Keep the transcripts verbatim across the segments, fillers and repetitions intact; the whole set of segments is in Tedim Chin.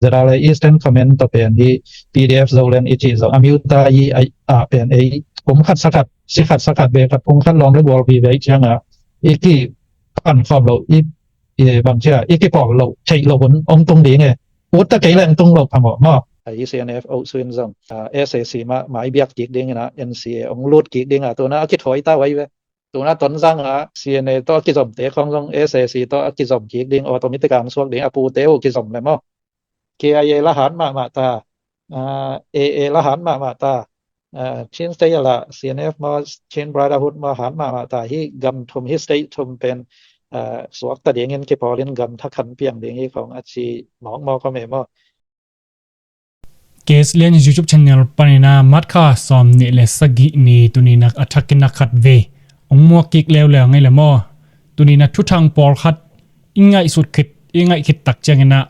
ZRA Eastern Command tawh pen hi PDF Zoland i cih zong a miuta i a, a pen ei kum khat sa khat, si khat sa khat, be khat phung khat lawm le gual vive ciangah i kipan khawm loh, i, i bang cia i kipawl loh theih loh hun hong tung ding e. Ut ta kei leng tung loh phamawh maw? A i CNF oh suin zong, ah, SAC mah mai biak kik dingin ah NCA hong lut kik ding a, tuna a kithawi ta wai ve. Tuna Tonzang ah CNA tawh a kizomte khawng zong SAC tawh a kizom kik ding, automatic ah hong suak ding, a pute uh kizom le maw? KIA la han mahmah ta, ah, AA la han mahmah ta, ah, Chin State ah la CNF maw, Chin Brotherhood maw han mahmah ta, hi gam thum, hi state thum pen, ah, suakta dingin kipawlin gam thakhan piang ding hi khawng a ci mawkmawk om e maw? Case Lian YouTube channel panin ah March kha sawmnih le sagih ni tuni in ah a thakin ah khatvei hong muak kik leuleu ngei le maw? Tuni in ah thuthang pawlkhat i ngaihsut khit, i ngaih khit tak ciangin ah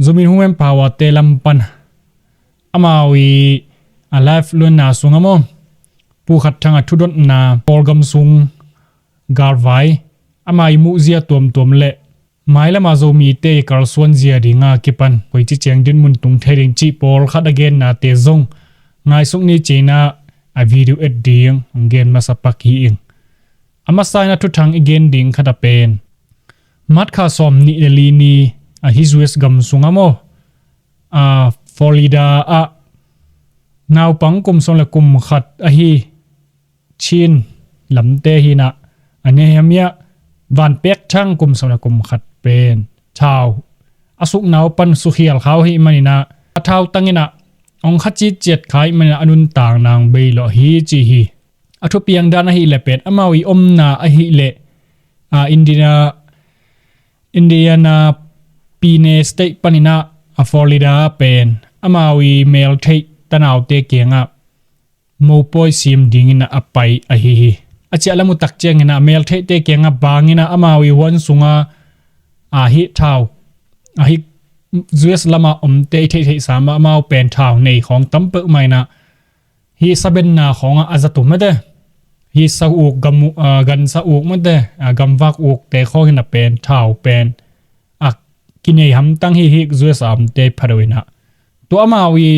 Zomi Women Power te lam pan amau i a live luanna sungah maw, Pu Khat Thang a thudotna Kawlgam sung galvai, ama i muhzia tuamtuam le mailam a Zomite i kalsuanzia ding a kipan koici ciang dinmun tung thei ding cih pawlkhat a gennate zong ngaihsuk ni ci-in ah a video et ding hong gen masa pak hi ing. A masa in ah thuthang i gen ding khat a pen March kha sawmnih le li ni a hi US gam sungah maw, a Florida ah naupang kum sawm le kum khat ahi Chin lamte hi in ah, a Nehemiah Van Pek Thang kum sawm le kum khat pen thau a sukna uh pan sukhial kha uh ahih manin ah, a thautang in ah hong kha citciat kha ahih manin ah a nuntak nang bei lawh hi ci hi. A thupiang dan ahih leh pen amau i omna ahih leh, ah, Indiana, Indiana Pine State panin ah a Florida pen amau i meltheih tanaute kiangah mopawi sim dingin ah a pai ahi hi. A ciah lam uh tak ciangin ah meltheihte kiangah bangin ah amau i huan sungah, ah, hi thau, ah, hi US lamah omte i theihtheihsa mah amau pen thau nei khawng tam peuhmah in ah hi sabenna khawngah a zat uh mate, hi sa uk, gam, ah, gansa uk mate, ah, gamvak ukte khawngin a pen thau pen a kinei hamtang hi hi US a omte phadeuh in ah. Tua amau i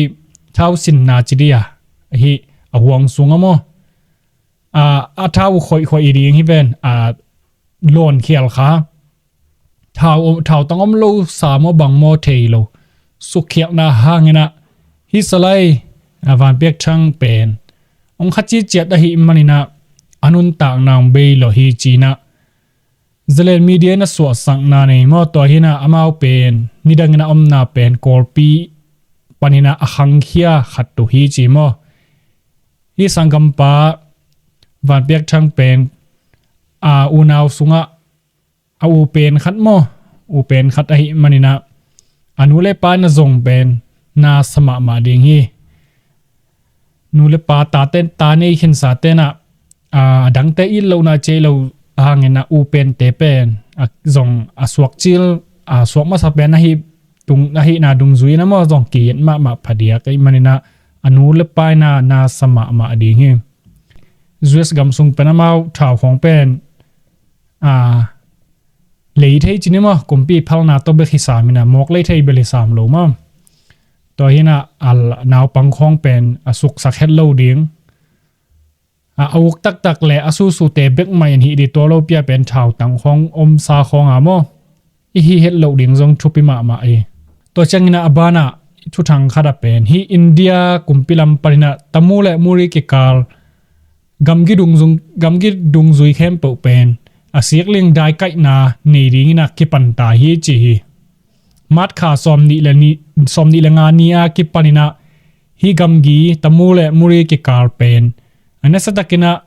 thau sinna ci dih a, hi a huang sungah maw, ah, a thau khoihkhoih i ding hi ven, ah, lawnkhial kha. Thau, thautang om lo sa maw bang maw thei lo, sukkhialhna hangin ah hi salai, a Van Pek Thang pen hong kha citciat ahih manin ah a nuntak nang bei lawh hi ci-in ah Zalen Media in a suahsakna nei maw, tua hi in ah amau pen nidangin a omna pen Kawlpi panin ah a khangkhia khat uh hi ci maw. Hi sanggampa Van Pek Thang pen, a, unau sungah a u pen khat maw, u pen khat ahih manin ah a nu le pa in a zong pen na sa mahmah ding hi. Nu le pa, tate, ta nei khinsa ten ah, a, a dangte it lohna cei lo hangin ah u pente pen a zong a suak cil, a suak masa pen ahi tung, ahihna dungzui in ah maw zong ki-it mahmah phadiak ahih manin ah a nu le pa in ah na sa mahmah ding hi. US gam sung pen amau thau khawng pen, a, lei thei ci ni maw, kumpi phalna tawh bek hi sam in ah, mawk lei thei bel hi sam lo maw. Tua hi in ah a naupang khawng pen a suksak het lo ding, a, a uk taktak le a susute bek mah in hih dih, tua lo pi a pen thautang khawng omsa khawng a maw i hih het loh ding zong thupi mahmah hi. Tua ciangin ah a banah thuthang khat a pen hi India kumpi lam panin ah Tamu le Muri kikal gamgi dungzung, gamgi dungzui khempeuh pen a sikling daikaihna nei dingin ah kipan ta hi ci hi. March kha sawmnih le ni, sawmnih le nga ni a kipanin ah hi gamgi Tamu le Muri kikal pen a nasatakin ah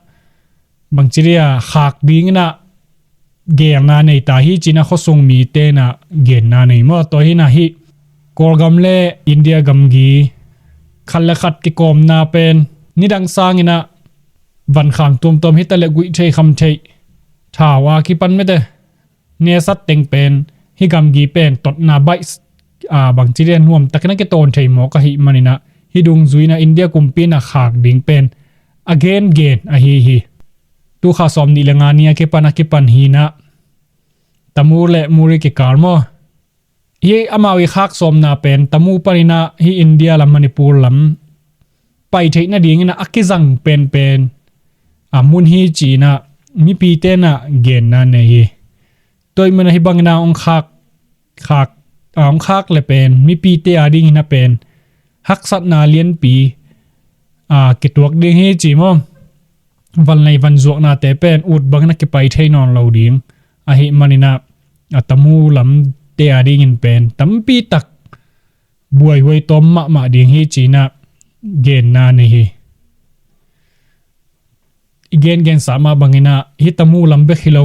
bangci dih a khak dingin ah geelna nei ta hi ci-in ah khuasung mite in ah genna nei maw. Tua hi in ah hih Kawlgam le India gamgi khat le khat kikawmna pen nidang sangin ah vankham tuamtuam hi ta le guih thei kham thei thau a kipan mete, nesat teng pen hi gamgi pen totna baih, a, bangci dih a nuamtakin a kitawn thei mawk ahih manin ah hi dungzui in ah India kumpi in ah khak ding pen a gengen ahi hi. Tu kha sawmnih le nga ni a kipan, a kipan hi in ah Tamu le Muri kikal maw, Hi amau i khak sawmna pen Tamu paninah hi India lam, Manipur lam pai theih nadinginah a kizang penpen a mun hi cinah mipite inah genna nei hi. Tua i mana hi bangina hong khak, khak, a hong khak le pen mipite a dingina pen haksatna lianpi a kituak ding hi ci maw? Van lei van zuaknate pen ut bangina kipai thei nawn lo ding ahi manina a Tamu lamte a dingin pen tampi tak buaihuai tawm mahmah ding hi cinah genna nei hi. I gengensa mah bangina hi Tamu lam bek hi lo,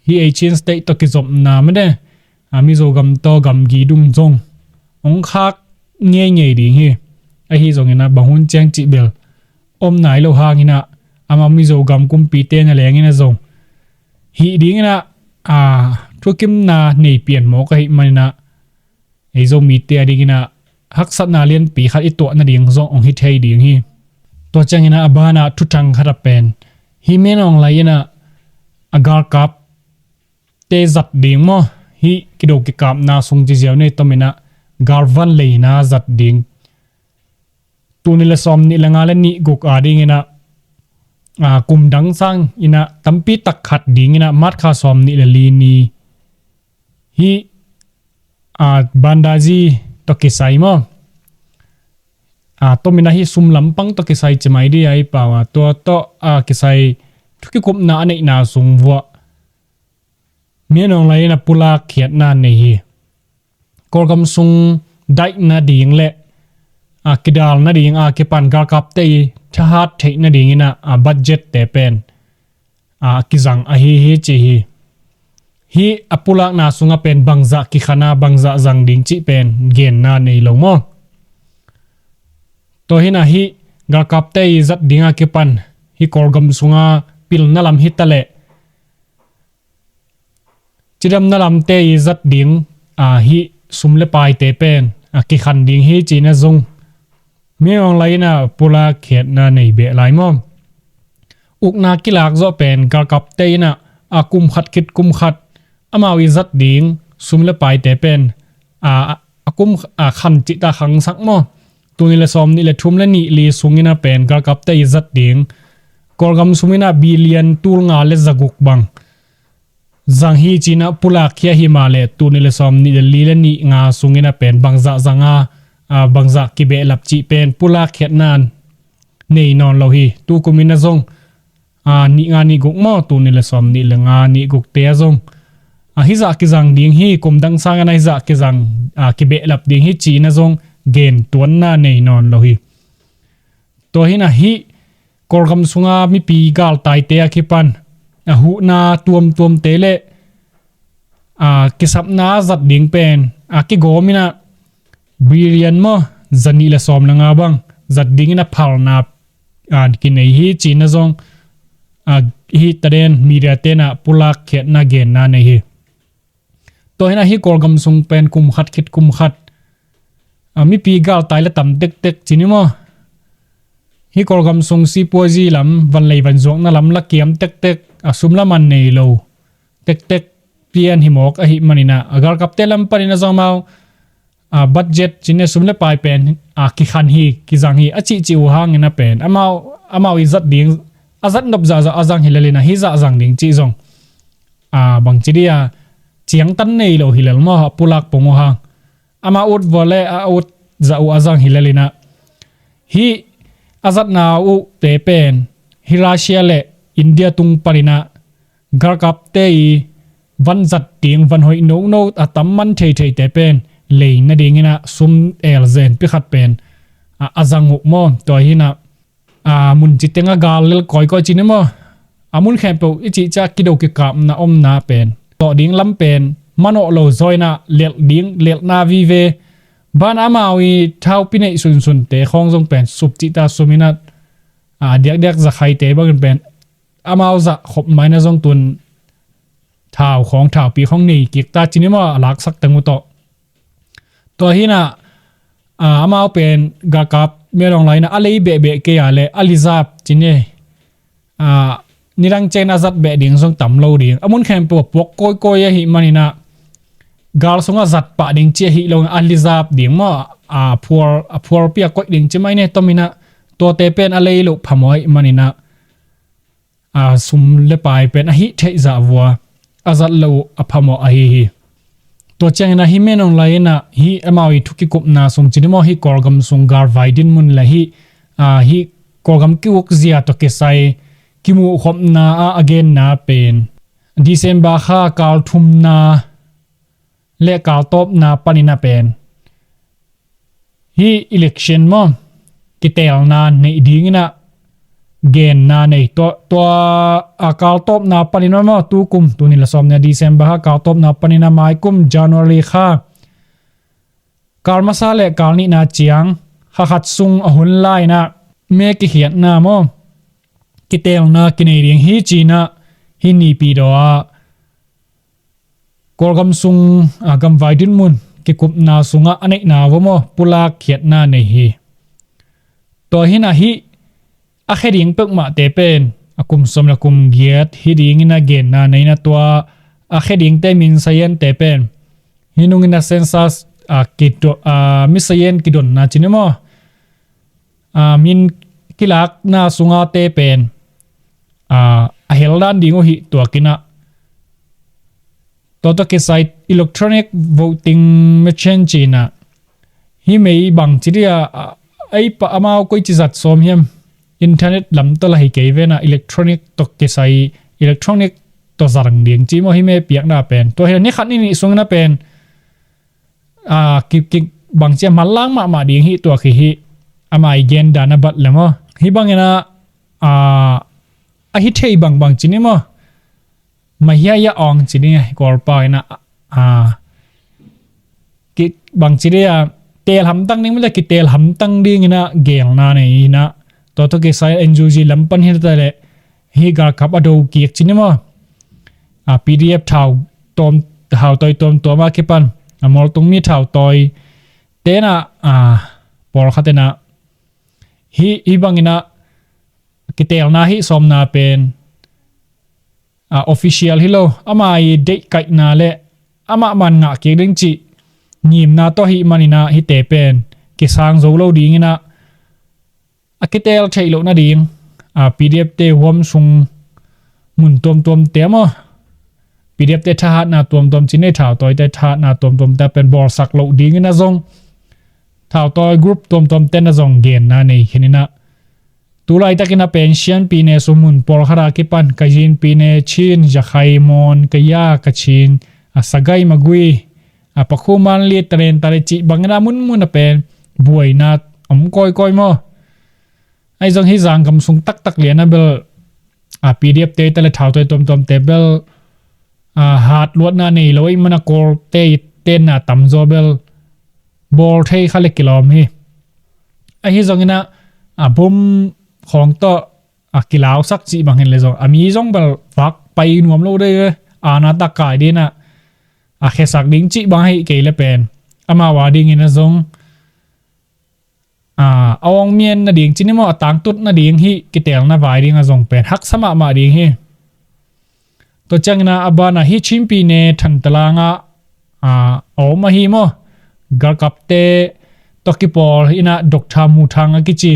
hi Asian state tawh kizopna mede a Mizo gam tawh gamgi dum zong hong khak ngeingei ding hi. Ahi zongina bang hun ciang cih bel om nai lo hangina ama Mizo gam kumpite na lengina zong hih dingina a thukimna nei pian mawk ahi manina ei Zomite a dingina haksatna lianpi khat i tuah nading zong hong hi thei ding hi. Tua ciangina a bana thuthang khat a pen hi Min Aung Hlaing ina a galkapte zat ding maw, hi kido kikapna sung ciziau nei tomina galvan leina zat ding tuni le sawm nih le nga le nih guk a dingina a kum dang sang ina tampi tak khat dingina March kha sawm nih le li ni hi a bandazi tawh kisai maw? A tomina hi sum lampang tawh kisai cimai di a i pau a tua tawh a kisai thukikupna a neihna sung vuah Min Aung Hlaing ina pulak khiatna nei hi. Kawlgam sung daih nading le a kidal nading a kipan galkapte i thahat theih nadingina a budgette pen a kizang ahi hi ci hi. Hi a pulakna sunga pen bangzah kikhana bangzah zang ding cih pen genna nei lo maw? Tua hina hi galkapte i zat dinga kipan hi Kawlgam sunga pilna lam hi taleh cidamna lamte i zat ding a hi sum le paite pen a kikhan ding hi cina zong Min Aung Hlaing ina pulak khiatna nei beh lai maw? Ukna kilak zawh pen galkapte ina a kum khat khit kum khat amau i zat ding sum le paite pen a, a kum a khan cihta khangsak maw? Tuni le sawm nih le thum le nih li sungina pen galkapte i zat ding Kawlgam sumina billion tul nga le zaguk bang zang hi cina pulak khia hi mah le tuni le sawm nih le li le nih nga sungina pen bangzah zanga a bangzah kibehlap cih pen pulak khiatna nei nawn lo hi. Tukumina zong a nih nga nih guk maw tuni le sawm nih le nga nih gukte a zong a hizah kizang ding hi kum dang sangana hizah kizang a kibehlap ding hi cina zong gen tuanna nei nawn lo hi. Tua hina hi Kawlgam sunga mipi galtaite a kipan a huhna tuamtuamte le a kisapna a zat ding pen a kigawmina billion maw zanih le sawm le nga bang zat dingina phalna a kinei hi cina zong a hi taden media tena pulak khiatna genna nei hi. Tua hina hi Kawlgam sung pen kum khat khit kum khat a mipi galtai la tam tektek cini maw? Hi Kawlgam sung sipuazi lam van lei van zuakna lam la kiam tektek a sum la man nei lo tektek pian hi mawk ahi manina a galkapte lam panina zong amau a budget cine sum le pai pen a kikhan hi kizang hi a cihcih uh hangina pen amau amau i zat ding a zat nop zahzah a zang hi lelina hi zahzang ding cih zong a bangci dia ciangtan nei lo hi lel maw a pulak pong uh hang ama ut vua le a ut zah uh a zang hi lelina hi a zatna uh te pen hi Russia le India tung panina galkapte i van zat ding van hoih nono a tam man theitheite pen lei nadingina sum el zen pikhat pen a, a zang uh maw? Tua hina a mun ci tenga gal lel kawikawi cini maw? A mun khempeuh i cihcia kido kikapna omna pen tawh ding lam pen manawh lo zawina lelh ding lelhna vive. Ban amau i thaupi neih sunsunte khawng zong pen sup cihta suminat a diakdiak zakhaite bangin pen amau zah khop maina zong tun thau khawng thaupi khawng nei kikta cini maw a laksak teng uh tawh. Tua hina a, amau pen galkap Min Aung Hlaing ina a lei behbeh kei a le a lizap cine a nidang cen a zat beh ding zong tam lo ding a mun khempeuh a puak kawikawi ahi manina gal sungah zat pah ding ci ahi lo, a lizap ding maw, a phual, a phualpi a koih ding ci mai ne, tominah tuate pen a lei loh phamawh ahih maninah, a sum le pai pen a hih theih zah vua a zat loh a phamawh ahi hi. Tua cianginah hih Min Aung Hlaing inah hih amau i thu kikupna sung cin hi maw, hih Kawlgam sung galvai dinmun le hih, a, hih Kawlgam ki-uk zia tawh kisai kimuhkhopna ah a genna pen December kha kal thumna le kal tawpna paninah pen hih election maw, kiteelna neih dinginah genna nei. Tua, tua, a, kal tawpna paninah maw, tukum, tuni la sawm nia December kha kal tawpna paninah maikum January kha kal masa le kal nihna ciang kha khat sung a hun lai-inah me kikhiatna maw, kiteelna kinei ding hi cinah hih Naypyidaw ah Kawlgam sung, a, gamvai dinmun kikupna sungah a neihna vua maw, pulak khiatna nei hi. Tua hinah hih a khia ding peuhmahte pen a kum sawm le kum giat hi dinginah genna nei inah tua a khia dingte min saziante pen hih nunginah census, a, kido-, a, mi sazian kidonna cin hi maw, a, min kilakna sungate pen, a, a hel dan ding uh hi tuakinah. Tua tawh kisai electronic voting machine cinah hih mei bang ci dia, a, ei pa amau koi ci zat sawm hiam, internet lam tawh la hi kei venah electronic tawh kisai electronic tawh zang ding ci maw, hih me piakna pen. Tua hi ni khat ni nih sunginah pen a, ki, ki, bangci a manlang mahmah ding hi tuak hi hi. Amah i gen dan a bat le maw, hih banginah, a, a hi thei bangbang cin hi maw, mahiaia awng cin hi, Kawlpau inah, a, ki, bangci dia teel hamtang ding maw, teel hamtang dinginah gelna nei inah. Tua tawh kisai N U G lam pan hi ta leh hih galkap a do kik cin hi maw, a, P D F thau tawm, thau tawi tuamtuam a kipan, a, mualtung mi thau tawi tenah, a, pawlkhat inah hih, hih banginah kiteelna hih sawmna pen, a, official hi lo, amah i deihkaihna le amah man ngah kik ding cih ngimna tawh ahih maninah hihte pen kisang zo lo dinginah a kiteel theih loh nading, a, P D F te huam sung mun tuamtuamte maw, P D F te thahatna tuamtuam cin hi, thau tawite thahatna tuamtuamte pen bawlsak loh dingin a zong thau tawi group tuamtuamte na zong genna nei khin inah. Tu laitakin a pen Shan pyine sung mun pawlkhat a kipan Kayin pyine, Chin, Rakhine, Mon, Kayah, Kachin, a, Sagaing, Magway, a, Paku, Mandalay, Talen, Tale cih bangin a munmun a pen buaina om kawikawi maw? Ahi zong hih zanggam sung taktak lian a bel, a, P D F te tale thau tawi tuamtuamte bel, a, hatluatna nei lo ahih man a Kawlte i tenna tamzaw bel bawl thei kha le kilawm hi. Ahi zongin a, a, bom khawng tawh a kilausak cih bang hi le zong a mi zong bel vak pai nuam lo dei ve. Ana tak kai dingin a, a khiasak ding cih bang ahih kei le pen amau a dingin a zong, a, a awngmian nading cih ni maw, a tangtut nading hih kiteelna vai ding a zong pen haksa mahmah ding hi. Tua ciangin a, a ban a hih Chin pyine Thantalang ah, a, a om ahi maw, galkapte tawh kipawl in a Doctor Mu Thang a kici,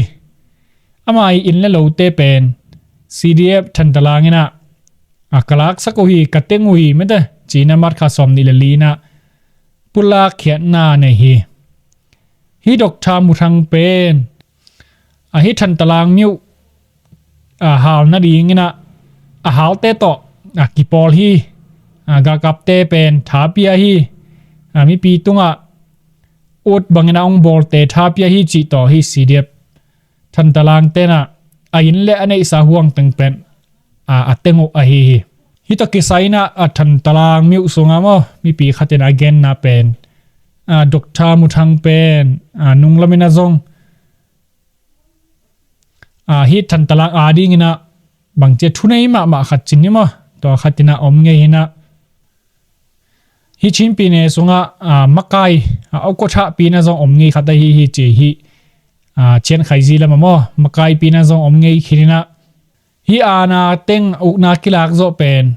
ama i inn le lote pen C D F Thantalang in a, a, ka laksak uh hi, ka teng uh hi mete ci-in a March kha sawm nih le li in a pulak khiatna nei hi. Hih Doctor Mu Thang pen, a, hih Thantalang mi uh, a, hal nadingin a, a halte tawh, a, kipawl hi. A, galkapte pen tha pia hi. A, mipi tungah ut bangin a hong bawlte tha pia hi cih tawh hih C D F Thantalang ten a, a inn le a neihsa huang teng pen, a, a teng uh ahi hi. Hih tawh kisai in a, a, Thantalang mi uh sungah maw, mipi khat in a genna pen, a, Doctor Mu Thang pen, a, nunglam in a zong, a, hih Thantalang a dingin a bangci a thunei mahmah khat cih ni maw, tua khat in a om ngei hi in a. Hih Chin pyine sungah, a, makai, a, okotha pi in a zong om ngei khat ahi hi ci hih, a, Chiang Khai-zi lam ah maw, makai pi in a zong om ngei khin in a. Hih ana teng ukna kilak zawh pen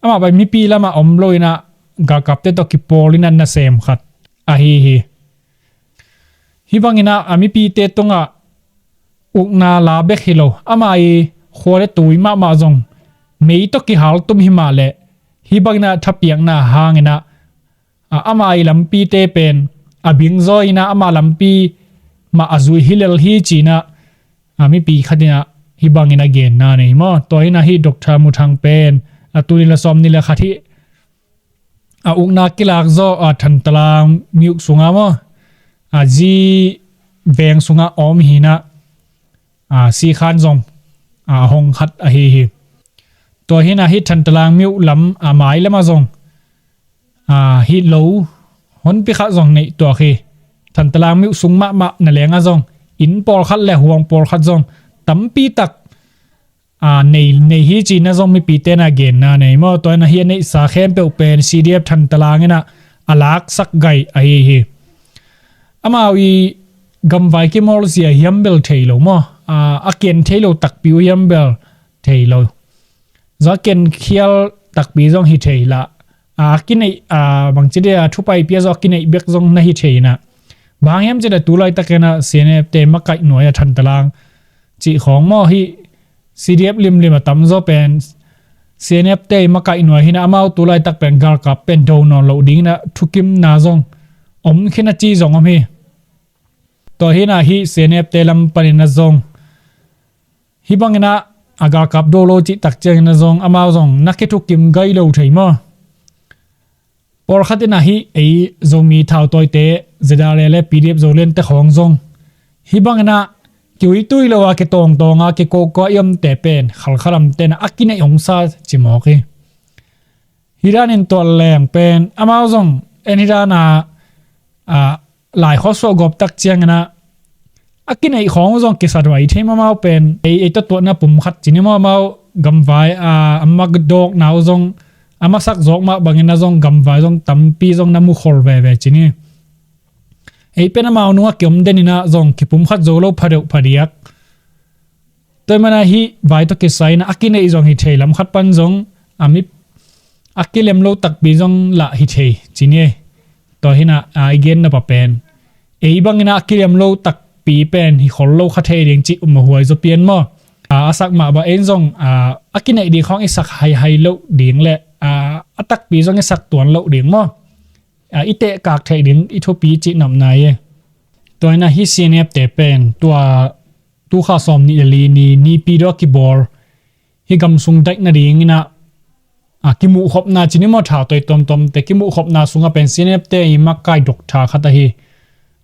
amah pai mipi lamah om lo in a, galkapte tawh kipawl in a nasem khat ahi hi. Hih bangin ah a mipite tungah ukna la bek hi lo, ama i khua le tui mahmah zong mei tawh kihal tum hi mah leh, hih bangin ah thapiakna hangin ah, a, ama i lampite pen a bingzaw in ah ama lampi mah a zuih hi lel hi ci-in ah, a, mipi khat in ah hih bangin a genna nei maw. Tua hi-in ah hih Doctor Mu Thang pen, a, tul nih le sawmnih le khat hih, a, ukna kilak zawh, a, Thantlang myo sungah maw, a, zi veng sungah a om hi-in ah, a, sikhan zong, a, hong khat ahi hi. Tua hi-in ah hih Thantlang myo lam, a, mai lamah zong, a, hih lo honpi khat zong neih tuak hi. Thantlang myo sung mahmah na lengah zong inn pawlkhat le huang pawlkhat zong tampi tak, a, nei, nei hi ci-in ah zong mipite in a genna nei maw. Tua hi-in ah hih a neihsa khempeuh pen C D F Thantlang in ah a laksak gai ahi hi. Amau i gamvai kimawlzia hiam bel thei lo maw, a, a ken thei lo takpi uh hiam bel thei lo. Zong a ken khial takpi zong hi thei lah, a, a kineih, a, bangci dia thu paipih a zong a kineih bek zong na hi thei in ah. Bang hang hiam cih leh tu laitakin ah C N F te makaih nuai a Thantlang cih khawng maw, hih C D F limlim a tamzaw pen C N F te makaih nuai hi-in ah, amau tu laitak pen galkap pen do nawn loh dingin ah thukimna zong om khin a ci zong om hi. Tua hi-in ah hih C N F te lam panin ah zong hih bangin ah a galkap do lo cih tak ciangin ah zong amau zong na kithukim gai lo thei maw. Pawlkhat in ah hih ei Zomi thautawite, Z R A le P D F Zoland te khawng zong hih bangin ah kiuitui lo a, kitawngtawng a, kikawkkaw a i omte pen Khalkha lamte in ah a kineih hong sa ci mawk hi. Hih danin tua leng pen amau zong en hih dan a, a, laikhawsuah gawp tak ciangin ah a kineih khawng uh zong kisat vai thei maw. Amau pen ei, ei tawh tuahna pum khat ci ni maw, amau gamvai, a, a makdawkna uh zong a masak zawk mah bangin ah zong gamvai zong tampi zong na mukhol veve ci ni. Ei pen amau nungah kiom den in ah zong kipumkhat zo lo phadeuh phadiak. Tua ahih manin ah hih vai tawh kisai in ah a kineih zong hi thei, lam khat pan zong a mi, a kilem lo takpi zong lah hi thei ci ni. Tua hi-in ah, a, i gen nop a pen ei bangin ah a kilem lo takpi pen hi khol lo kha thei ding cih um a huai zaw pian maw. A, a sak mah bang ei zong, a, a kineih ding khawng i sak haihai loh ding le, a, a takpi zong i sak tuan loh ding maw. A, i tehkak theih ding i thupi cih nopna hi. Tua hi-in ah hih C N F te pen tua tu kha sawmnih le li ni, Nipi dawh a kibawl hih gamsung daih nadingin ah, a, kimuhkhopna ci ni maw, thautawi tuamtuamte kimuhkhopna sungah pen C N F te i makai doctor khat ahi,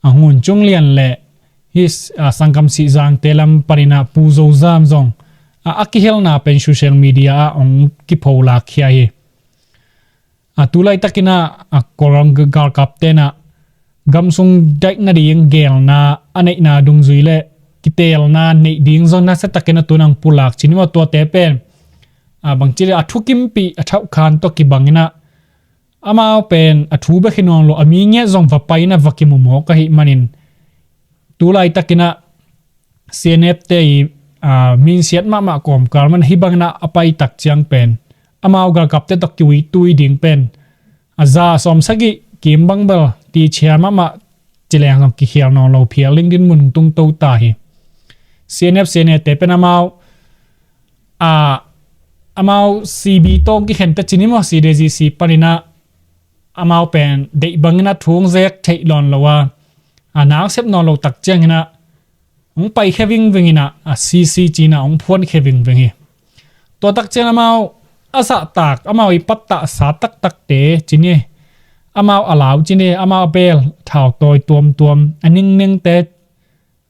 a, Ngun Cung Lian le hih, a, Sangkam Sih Zangte lam panin ah Pu Zo Zam zong, a, a kihelna pen social media ah hong kipholak khia hi. A, tu laitakin ah, a, Kawlgam ga-, galkapte in ah gamsung daih nading geelna a neihna dungzui le kiteelna neih ding zong nasia takin ah tu-in ah hong pulak ci ni maw. Tuate pen, a, bangci le a thukimpih a thauhkhan tawh kibangin ah amau pen a thu bek hi nawn lo, a mi ngiat zong va pai in ah va kimu mawk ahih manin tu laitakin ah C N F te i, a, minsiat mahmah kawmkal man hih bangin ah a pai tak ciang pen amau galkapte tawh kiuitui ding pen a za sawmsagih kim bang bel ti chia mahmah ci leng zong kikhial nawn lo phial ding dinmun hong tung to ta hi. C N F, C N A te pen amau, a, amau C B tawh kikhen teh ci ni maw, C D G C panin ah amau pen deih bangin ah thu hong zek theih nawn lo a, a, nasep nawn lo tak ciangin ah hong paikhia vingveng in ah, a, C C ci-in ah hong phuankhia vingveng hi. Tua tak ciang amau a zahtak, amau i pattahsa taktakte ci ni, amau a lau ci ni, amau a beel thautawi tuamtuam, a ningnengte,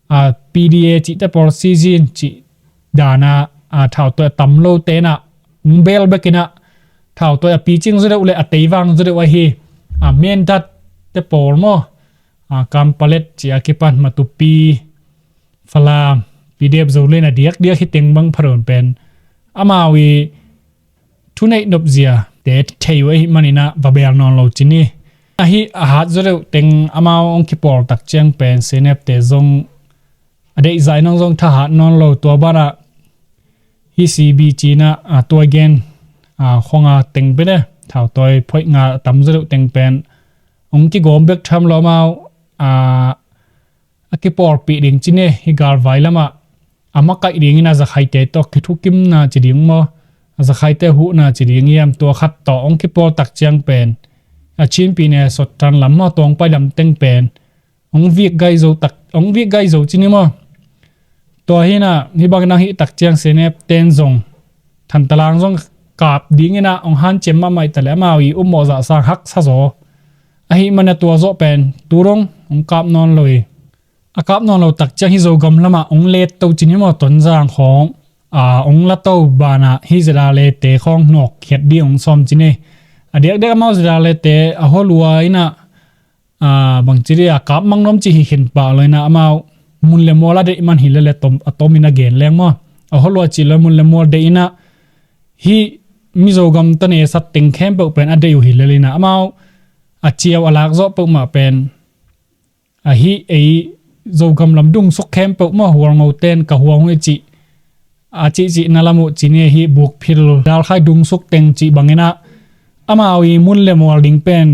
a, P D A cihte pawl, Sizin cih dan a, a, thautawi a tam lote in ah hong beel bekin ah thautawi a picing zaw deuh le a teivang zaw deuh ahi, a, Mindat te pawl maw, a, Kanpetlet cih a kipan Matupi, Falam, P D F Zoland a diakdiak hi teng bang phadon pen amau i thuneih nopziate thei uh ahih manin ah va beel nawn lo ci ni. Ahi a hat zaw deuh teng amau hong kipawl tak ciang pen C N F te zong a deihzah in hong zong thahat nawn lo. Tua banah hih C B ci-in ah, a, tua gen, a, khong a teng pen e, thautawi phoih nga a tam zaw deuh teng pen hong kigawm bek tham lo amau a a kipawlpih ding ci ni, hi galvai lamah a makaih dingin a zakhaite tawh kithukimna ci ding maw, a zakhaite huhna ci ding hiam, tua khat tawh hong kipawl tak ciang pen a Chinpi ne sottan lam maw, tua hong pai lam teng pen hong vik gai zo tak, hong vik gai zo ci ni maw. Tua hi inah hih bangin hong hih tak ciang C N F ten zong Thantalang zong kap dingin ah hong hanciam mahmah hi ta leh amau i upmawh zahsa haksa zaw. Ahih manin a tua zawh pen tu dong hong kap nawn lo hi. A kap nawn lo tak ciang hih Zogam lamah hong let to ci ni maw, Tonzang khawng a hong la to banah hih ZRA te khawng nawkkhiat ding hong sawm ci ni. A diakdiak amau ZRA te a hua lua inah a bangci dih a kap mang nuam cih hi khin pah lo inah amau mun le mual a deih man hi lele tom, a tomin a gen leng maw. A hua lua cih lo mun le mual deih inah hih Mizo gam tawh ne sat teng khempeuh pen a deih uh hi lele inah amau a ciau a lak zawh peuhmah pen a hih ei Zogam lam dungsuk khempeuh maw, Hualngo ten ka huang uh hi cih a cihcihna lam uh ci ni, hih bukphil dalkhai dungsuk teng cih bangin ah amau i mun le mual ding pen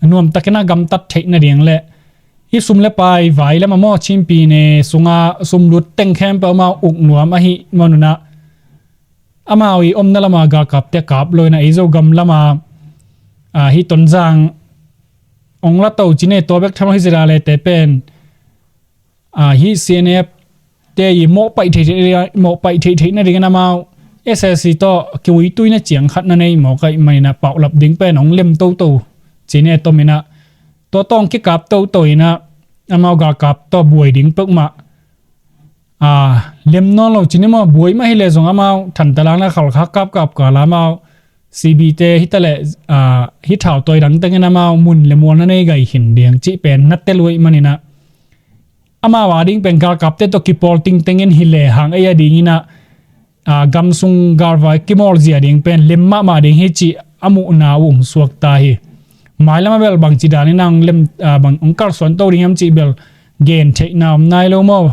nuamtakin a gamtat theih nading le hih sum le pai vai lam a maw, Chinpi ne sunga sumlut teng khempeuh amau uk nuam ahih man un ah amau i omna lama galkapte kap lo inah ei Zogam lama a hih Tonzang hong la to ci ni, tua bek tham lo hih ZRA te pen a hih C N F te i mawhpaih theih theih, mawhpaih theih theih nadingin amau S A C tawh kiuituina ciang khat na nei mawk ahih man inah paulap ding pen hong lem toto ci ni, tom inah tua tawh hong kikap toto inah amau galkap tawh buai ding peuhmah a lem nawn lo ci ni maw. Buai mah hi leh zong amau Thantalang na Khalkha kapkap kal a amau C B te hi ta leh a hih thautawi dang tengin amau mun le mual na nei gai khin ding cih pen na tel uh ahih man inah amau a ding pen galkapte tawh kipawl tingtengin hi lehang ei a ding inah a gam sung galvai kimawl zia ding pen lem mahmah ding hi cih a muhna uh hong suak ta hi. Mailam a bel bangci danin a hong lem, a bang hong kalsuan to ding hiam cih bel gen theihna om nai lo maw.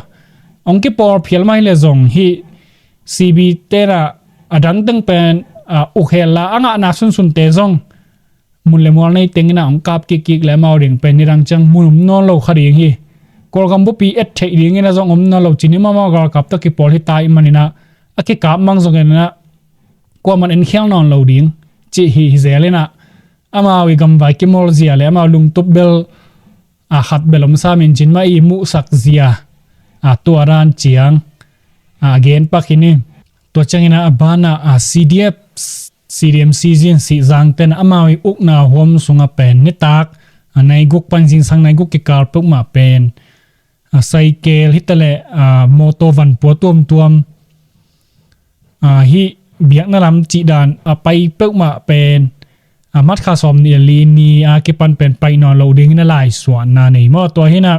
Hong kipawl phial mah hi leh zong hih C B te na a dang teng pen a uk hel la a ngahna sunsunte zong mun le mual nei teng inah hong kap kikkik le amau ding pen nidang ciang mun om nawn lo kha ding hi. Kawlgam bupi et theih ding inah zong om nawn lo ci ni maw, amau galkap tawh kipawl hi ta ahih man inah a kikap mang zong inah kuaman enkhial nawn lo ding cih hi hi zel inah amau i gamvai kimawl zia le amau lungtup bel a khat bel om sam in cin mah i muhsak zia a tua dan ciang a gen pak hi ni. Tua ciangin a banah a C D F, C D M Sizin Sizang ten amau i ukna huam sungah pen nitak a nai guk pan zingsang nai guk kikal peuhmah pen a saikel hi ta leh a mawtaw vanpua tuamtuam a hih biakna lam cih dan a pai peuhmah pen a March kha sawm nih le li ni a kipan pen pai nawn lo dingin a laisuahna nei maw. Tua hi inah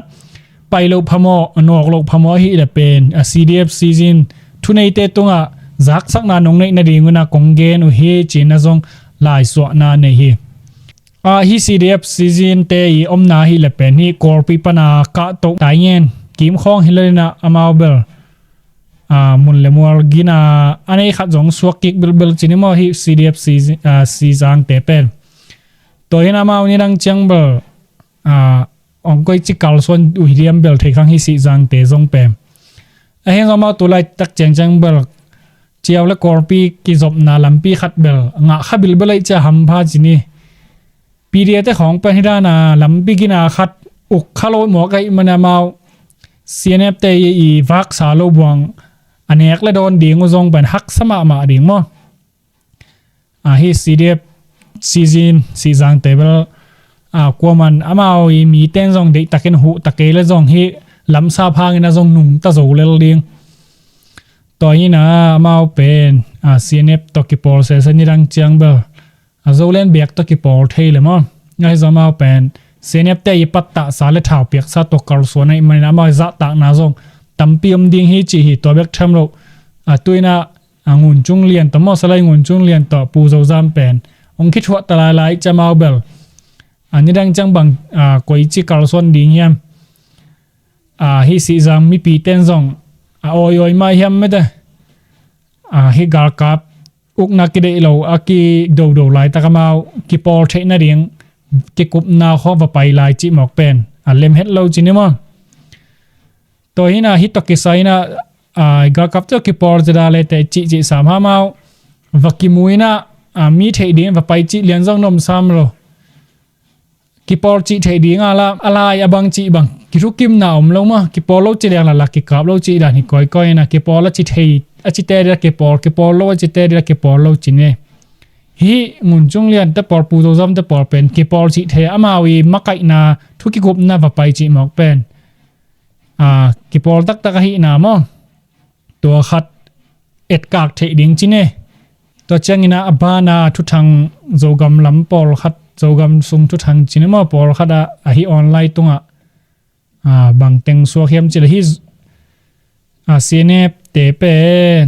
pai loh phamawh, a nawk loh phamawh ahih leh pen a C D F Sizin thuneite tungah zaksakna nong neih nading un a kong gen uh hi ci-in a zong laisuahna nei hi. A hih C D F Sizin te i omna ahih leh pen hih Kawlpi pan a Kahtoh, Taingen, Kimkhawng hi lel inah amau bel a mun le mual gina a nei khat zong suak kik bilbil ci ni maw hih C D F Sizang te pen. Tua hi inah amau nidang ciang bel a hong koici kalsuan uh hi diam bel thei khang hih Sizang te zong pen. A hi zong amau tu laitak ciangciang bel ciau le Kawlpi kizopna lampi khat bel ngah kha bilbil ahih ciang hampha ci ni. P D F te khawng pen hi dan a lampi gina khat uk kha lo mawk ahih man amau C N F te i vaksa lo buang a nek le dawn ding uh zong pen haksa mahmah ding maw. A hih C D F Sizin Sizang te bel a kuaman amau i miten zong deihtakin huh ta kei le zong hih lamsap hangin a zong nungta zo lel ding. Tua hi inah amau pen a C N F tawh kipawl sese nidang ciang bel a Zoland biak tawh kipawl thei le maw. Ahi zong amau pen C N F te i pattahsa le thaupiaksa tawh kalsuan ahih man inah amau i zahtakna zong tampi om ding hi cih hi. Tua bek tham lo a tu inah a Ngun Cung Lian tawh maw, Salai Ngun Cung Lian tawh Pu Zo Zam pen hong kithuah ta lailai ahih ciang amau bel a nidang ciang bang a koici kalsuan ding hiam. A hih Sizang mipiten zong a awiawi mah hiam mete. A hih galkap ukna kideih lo a kidodo laitak amau kipawl theih nading kikupna khawng va pai lai cih mawk pen a lem het lo ci ni maw? Tua hi inah hih tawh kisai inah galkap tawh kipawl zeda lete cihcih sam hamau va kimu inah mi theih ding va pai cih lian zong na om sam lo. Kipawl cih theih ding a la a lai a bang cih bang kithukimna om lo maw? Kipawl lo ci liang lala kikap lo cih dan hi kawikawi inah kipawl a ci thei a ci te dila kipawl, kipawl lo a ci te dila kipawl lo ci ni. Hih Ngun Cung Lian te pawl, Pu Zo Zam te pawl pen kipawl cih thei amau i makaihna thu kikupna va pai cih mawk pen kipawl taktak ahihna maw? Tua khat etkak theih ding ci ni. Tua cianginah a bana thuthang Zogam lam pawlkhat, Zogam sung thuthang ci ni maw, pawlkhat ah ahi online tungah bang teng suak hiam cih le hih C N F te pen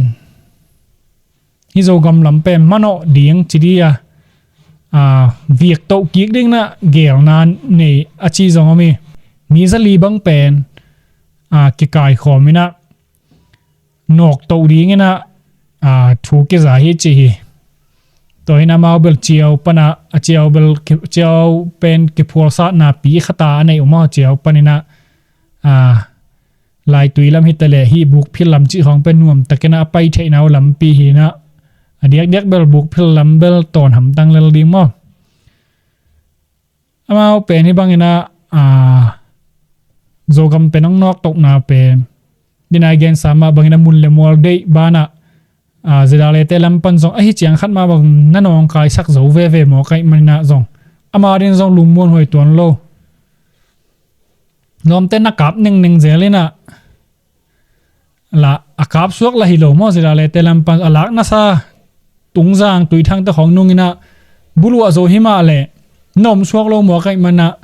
hih Zogam lam pen manawh ding ci di a, viak toh kik ding inah gelna nei a ci zong om hi. Mi zali bang pen kikaikhawm inah nawk toh ding inah thu kiza hi ci hi. Tua hi inah amau bel ciau pana a ciau bel ciau pen kiphualsatna pi khata a nei uh maw? Ciau pan inah laitui lam hi ta le hih bukphil lam cih khawng pen nuamtak inah a pai theihna uh lampi hi inah a diakdiak bel bukphil lam bel tawn hamtang lel ding maw? Amau pen hih bang inah Zogam pen hong nawk tohna pen dinai gensa mah bang inah mun le mual deih banah zeda lete lam pan zong ahi ciang khat mah bang na nawngkaisak zo veve mawk ahih man inah zong amau din zong lungmuan huai tuan lo. Lawmte na kap nengneng zel inah la a kap suak la hi lo maw? Zeda lete lam pan a lak nasa Tungzang, Tuithang te khawng nung inah buluah zo hi mah le na om suak lo mawk ahih man inah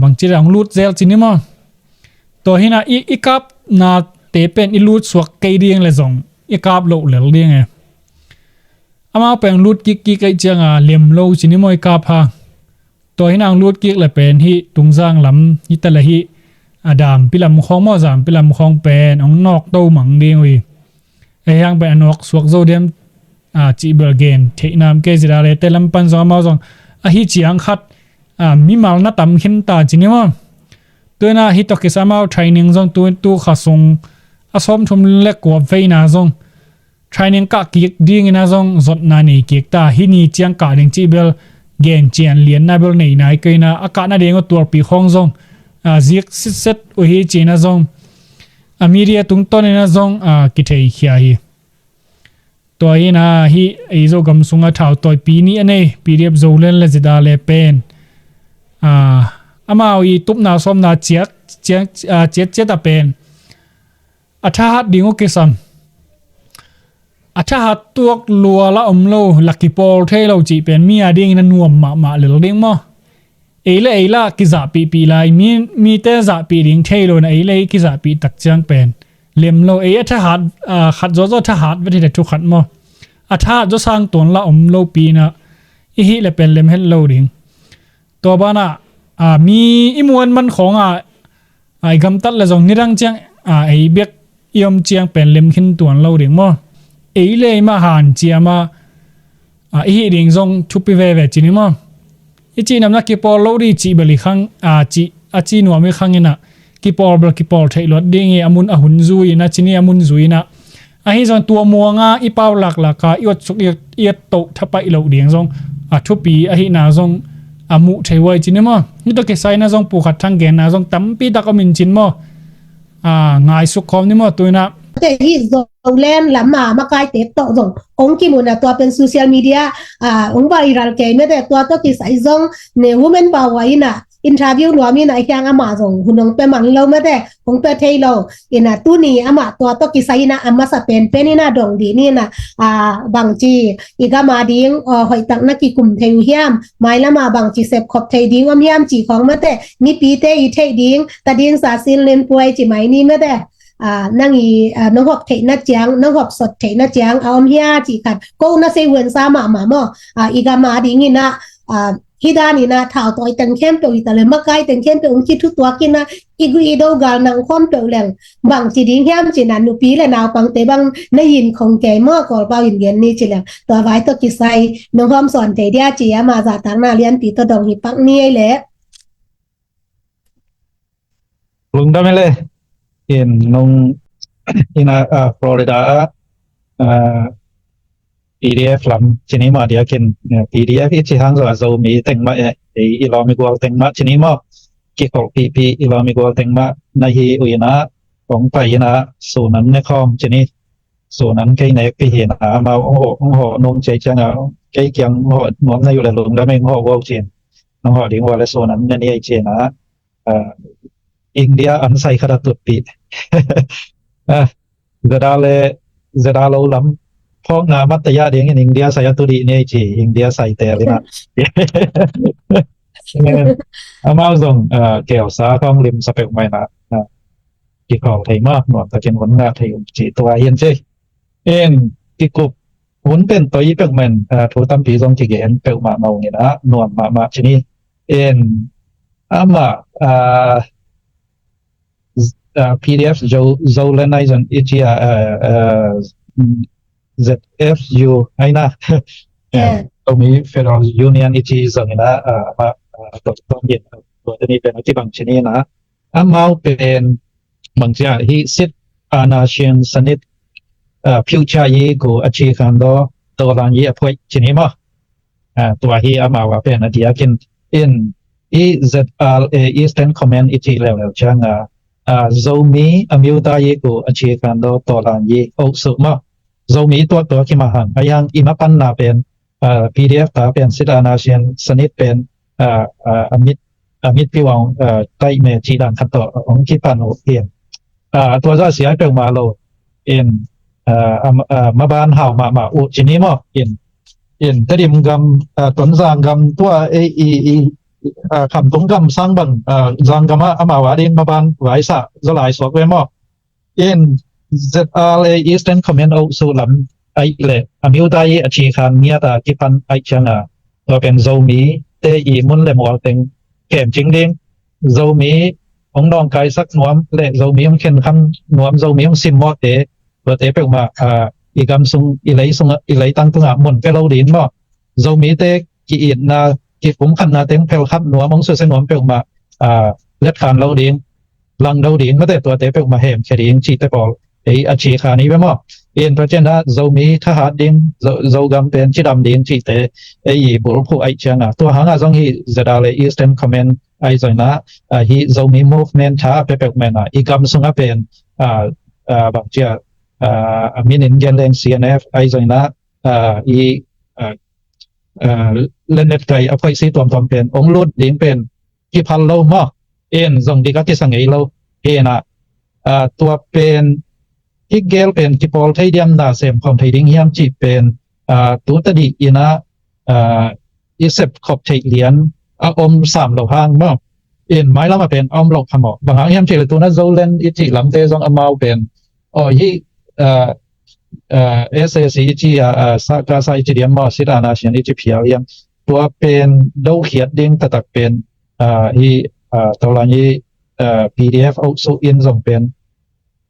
bangci le hong lut zel ci ni maw? Tua hi inah i kapnate pen i lut suak kei ding le zong i kap loh lel ding e. Amau pen hong lut kikkik ahih cianga lem lo ci ni maw, i kap ha. Tua hi inah hong lut kik le pen hih Tungzang lam hi ta le hih a Dampi lam khawng maw, Zampi lam khawng pen hong nawk to mang ding uh hi. Ahi hang pen a nawk suak zo diam cih bel gen theih nam kei. Zeda lete lam pan zong amau zong ahi ciang khat mimal na tam khin ta ci ni maw? Tu inah hih tawh kisai amau training zong tu kha sung a sawmthum le kua veina zong training kah kik ding inah zong zotna nei kik ta. Hih ni ciang kah ding cih bel gen cian lianna bel nei nai kei inah a kah nading uh tualpi khawng zong zik sitset uh hi ci inah zong a media tungtawn inah zong kitheikhia hi. Tua hi inah hih ei Zogam sungah thautawipi nih a nei P D F Zoland le zeda le pen amau i tupna sawmna ciat ciat a pen a thahat ding uh kisam. A thahat tuak lua la om lo, la kipawl thei lo cih pen mi a dingin a nuam mahmah lel ding maw? Ei le ei la kizahpihpih lai, mi mite zahpih ding thei lo inah ei le ei kizahpih tak ciang pen lem lo. Ei a thahat khat zawzaw thahat vet hi le thu khat maw? A thahat zawsang tuan la om lopi inah i hih le pen lem het lo ding. Tua banah mi i muan man khawngah i gamtat le zong nidang ciang ei bek i om ciang pen lem khin tuan lo ding maw? Ei le ei mah hanciam a i hih ding zong thupi veve ci ni maw? I cihnamna kipawl lo dih cih bel i khang a ci nuam i khang inah kipawl bel kipawl theih luat ding hi. A mun a hun zui inah ci ni, a mun zui inah ahi zong tua muanga i pau laklaka i ot suk i et toh thapaih loh ding zong a thupi ahihna zong a muh thei huai ci ni maw? Hih tawh kisai inah zong pukhat thang genna zong tampi tak om in cin maw? Ngaisuk khawm ni maw tu inah? Te hih Zoland lam a makaite tawh zong ong kimun a tua pen social media ong viral kei mete. Tua tawh kisai zong ne women power inah interview nuam inah i khiang amah zong hun hong pia man lo mete, hong pia thei lo. Inah tuni amah tua tawh kisai inah a masa penpen inah dong dih ni inah bangci i gam a ding hoihtak na kikum thei uh hiam, mailam a bangci sepkhop thei ding om hiam cih khawng mete, mipite i theih ding, ta ding sa sin len puai ci mai ni mete. Nang i nong hop theihna ciang, nong hop sot theihna ciang a om hia cih khat ko na sei huensa mahmah maw? I gam a ding inah Hih dan in ah thau tawi teng khempeuh hi ta leh, makai teng khempeuh hong kithutuak in ah, i gu i do gal nang khawm peuh leng bang ci ding hiam ci-in ah, nupi le naupangte bang na yin khong kei maw, Kawlpau in gen ni ci leng, tua vai tawh kisai nong hawm sawn thei dia ci, amah zahtakna lianpi tawh dong hi pak ni ei leh. Lungdam ei leh. In nong in ah, ah, Florida ah, ah, P D F lam ci ni mah diakin, eh, P D F i ci hang zong a Zomi teng mah, eh, i, i lawm i gual teng mah ci ni maw. Kikolh pihpih i lawm i gual teng mah na hi uh in ah, hong pai in ah, sunan ne khawm ci ni. Sunan kei nekpih hi in ah, amau hong hawh, hong hawh nung ci ciang ah, kei kiang hong hawh nuam na hi uh leh lungdam ei, hong hawh uh ci-in. Nong hawh ding uh leh sunan ne ni ei ci-in ah, ah, India an sai khat a tutpih. Ah, zeda le, zeda lo lam phawkna mat taya dingin India sai a tudih ni ei ci, India sai teel in ah. Amau zong, ah, kelsa khawng limsa peuhmah in ah, ah, kikhawm thei mah, nuam takin hun ngah thei uh ci, tua hi in ci. In kikup hun pen tua hi peuhmah in, ah, thu tampi zong kigen peuhmah mah ung in ah, nuam mahmah ci ni. In amah, ah, z-, ah, P D F Zo-, Zoland ahi zong i ci a, ah, ah, Z F U ahi na. Yeah. Zomi Federal Union i ci zong in ah, ah, amah, ah, tua, tua hi in, tua teni pen a kibang ci ni in ah. Amau pen bang ci a, hih sit ana sian sanit, ah, future yi ku a ci khan do, to lang yi a phuai ci ni maw. Ah, tua hi amau a pen a diakin in, i Z R A Eastern Command i cih leuleu ciang a, ah, Zomi a miuta yi ku a ci khan do, to lang yi, oh su maw. Zomi tuak tua kimah hang, a yang i mapanna pen, ah, P D F ta pen sit ana sian sanit pen, ah, ah, a mit, a mit piwang, ah, taih me cih dan khat tawh hong kipan uh hi. Ah, tua zah sia peuhmah lo. In, ah, ah, ah, maban hau mahmah uh ci ni maw. In, in Tedim gam, ah, Tonzang gam tua ei i, i, ah, Khamtung gam sang bang, ah, Zang gam ah amau a ding maban vaisa zalai suak ve maw. In Z R A Eastern Command oh su lam aih leh a miuta yi a ci khan ngiat a kipan aih ciang a, tua pen Zomi te i mun le mual teng kemcing ding, Zomi hong nawngkaisak nuam le Zomi hong khenkham nuam, Zomi hong simmawhte, tuate peuhmah, ah, i gam sung, i lei sung, i leitang tungah mun pia lo ding maw. Zomite ki-itna, kipumkhatna teng phelkhap nuam, hong susia nuam peuhmah, ah, letkhan lo ding, langdo ding, mate tuate peuhmah hemkhia ding cihte pawl ei a ci khan hi ve maw. In tua ciang a Zomi thahat ding, Zo, Zogam pen cidam ding cihte ei i bulphuh aih ciang a, tua hang a zong hih Z R A Eastern Command ahi zong in a, ah, hih Zomi movement tha a pia peuhmah in a, i gam sung a pen, ah, ah, bang ci a, ah, a min in gen leng C N F ahi zong in a, ah, i, ah, ah, lennet kai a phoihsi tuamtuam pen hong lut ding pen kiphal lo maw. In zong dik a kisa ngei lo. In a, ah, tua pen hih gel pen kipawl thei diam, na sem khawm thei ding hiam cih pen, ah, tu tadih in a, ah, i sep khop theih lian a om sam lo hang maw. In mailam a pen a om lo kha maw. Bang hang hiam cih leh tu in a Zoland i cih lamte zong amau pen, aw, hih, ah, ah, S A C i ci a, ah, sa, ka sa i ci diam maw, sit ana sian i ci phial hiam. Tua pen dokhiat ding taktak pen, ah, hih, ah, tolang hih, ah, P D F oh su in zong pen,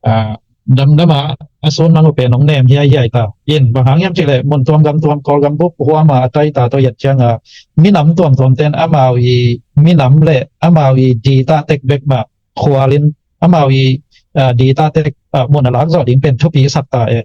ah, damdam a, a sun mang uh pen hong nem hiaihiai ta. In bang hang hiam cih leh mun tuam gam tuam, Kawlgam bup huam a a tai ta tawh i et ciang a, minam tuamtuam ten amau i minam le amau i di ta tek bek mah khual in, amau i, ah, di ta tek, ah, mun a lak zawh ding pen thupi sak ta e.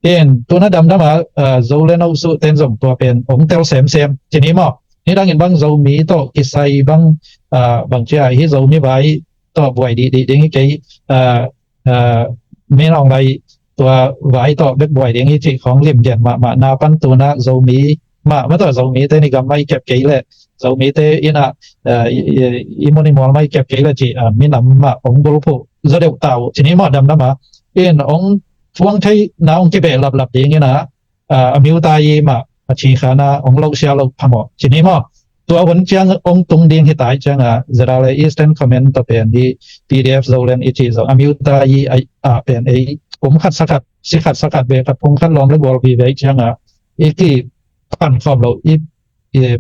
In tu in a damdam a, ah, Zoland oh su ten zong tua pen hong tel semsem ci ni maw. Nidang in bang Zomi tawh kisai bang, ah, bang ci a, hih Zomi vai tawh buai dihdih ding hi kei, ah, ah, Min Aung Hlaing tua vai tawh bek buai ding hi cih khawng limgen mahmah na pan tu in a Zomi mah, mah tawh Zomite i gam mah i kep kei leh, Zomite in a, ah, i, i, i mun i mual mah i kep kei leh cih, ah, minam mah hong bulphuh zaw deuh ta uh ci ni maw, damdam a. In hong phuang theihna hong kibehlaplap ding in a, ah, a miuta yi mah a ci khan a hong lohsia loh phamawh ci ni maw. Tua hun ciang hong tung ding hi ta i ciang a, Z R A Eastern Command tawh pen hih P D F Zoland i cih zong a miuta yi a, ah, pen ei kum khat sa khat, si khat sa khat, ve khat phung khat lawm le gual vive i ciang a, i kipan khawm loh, i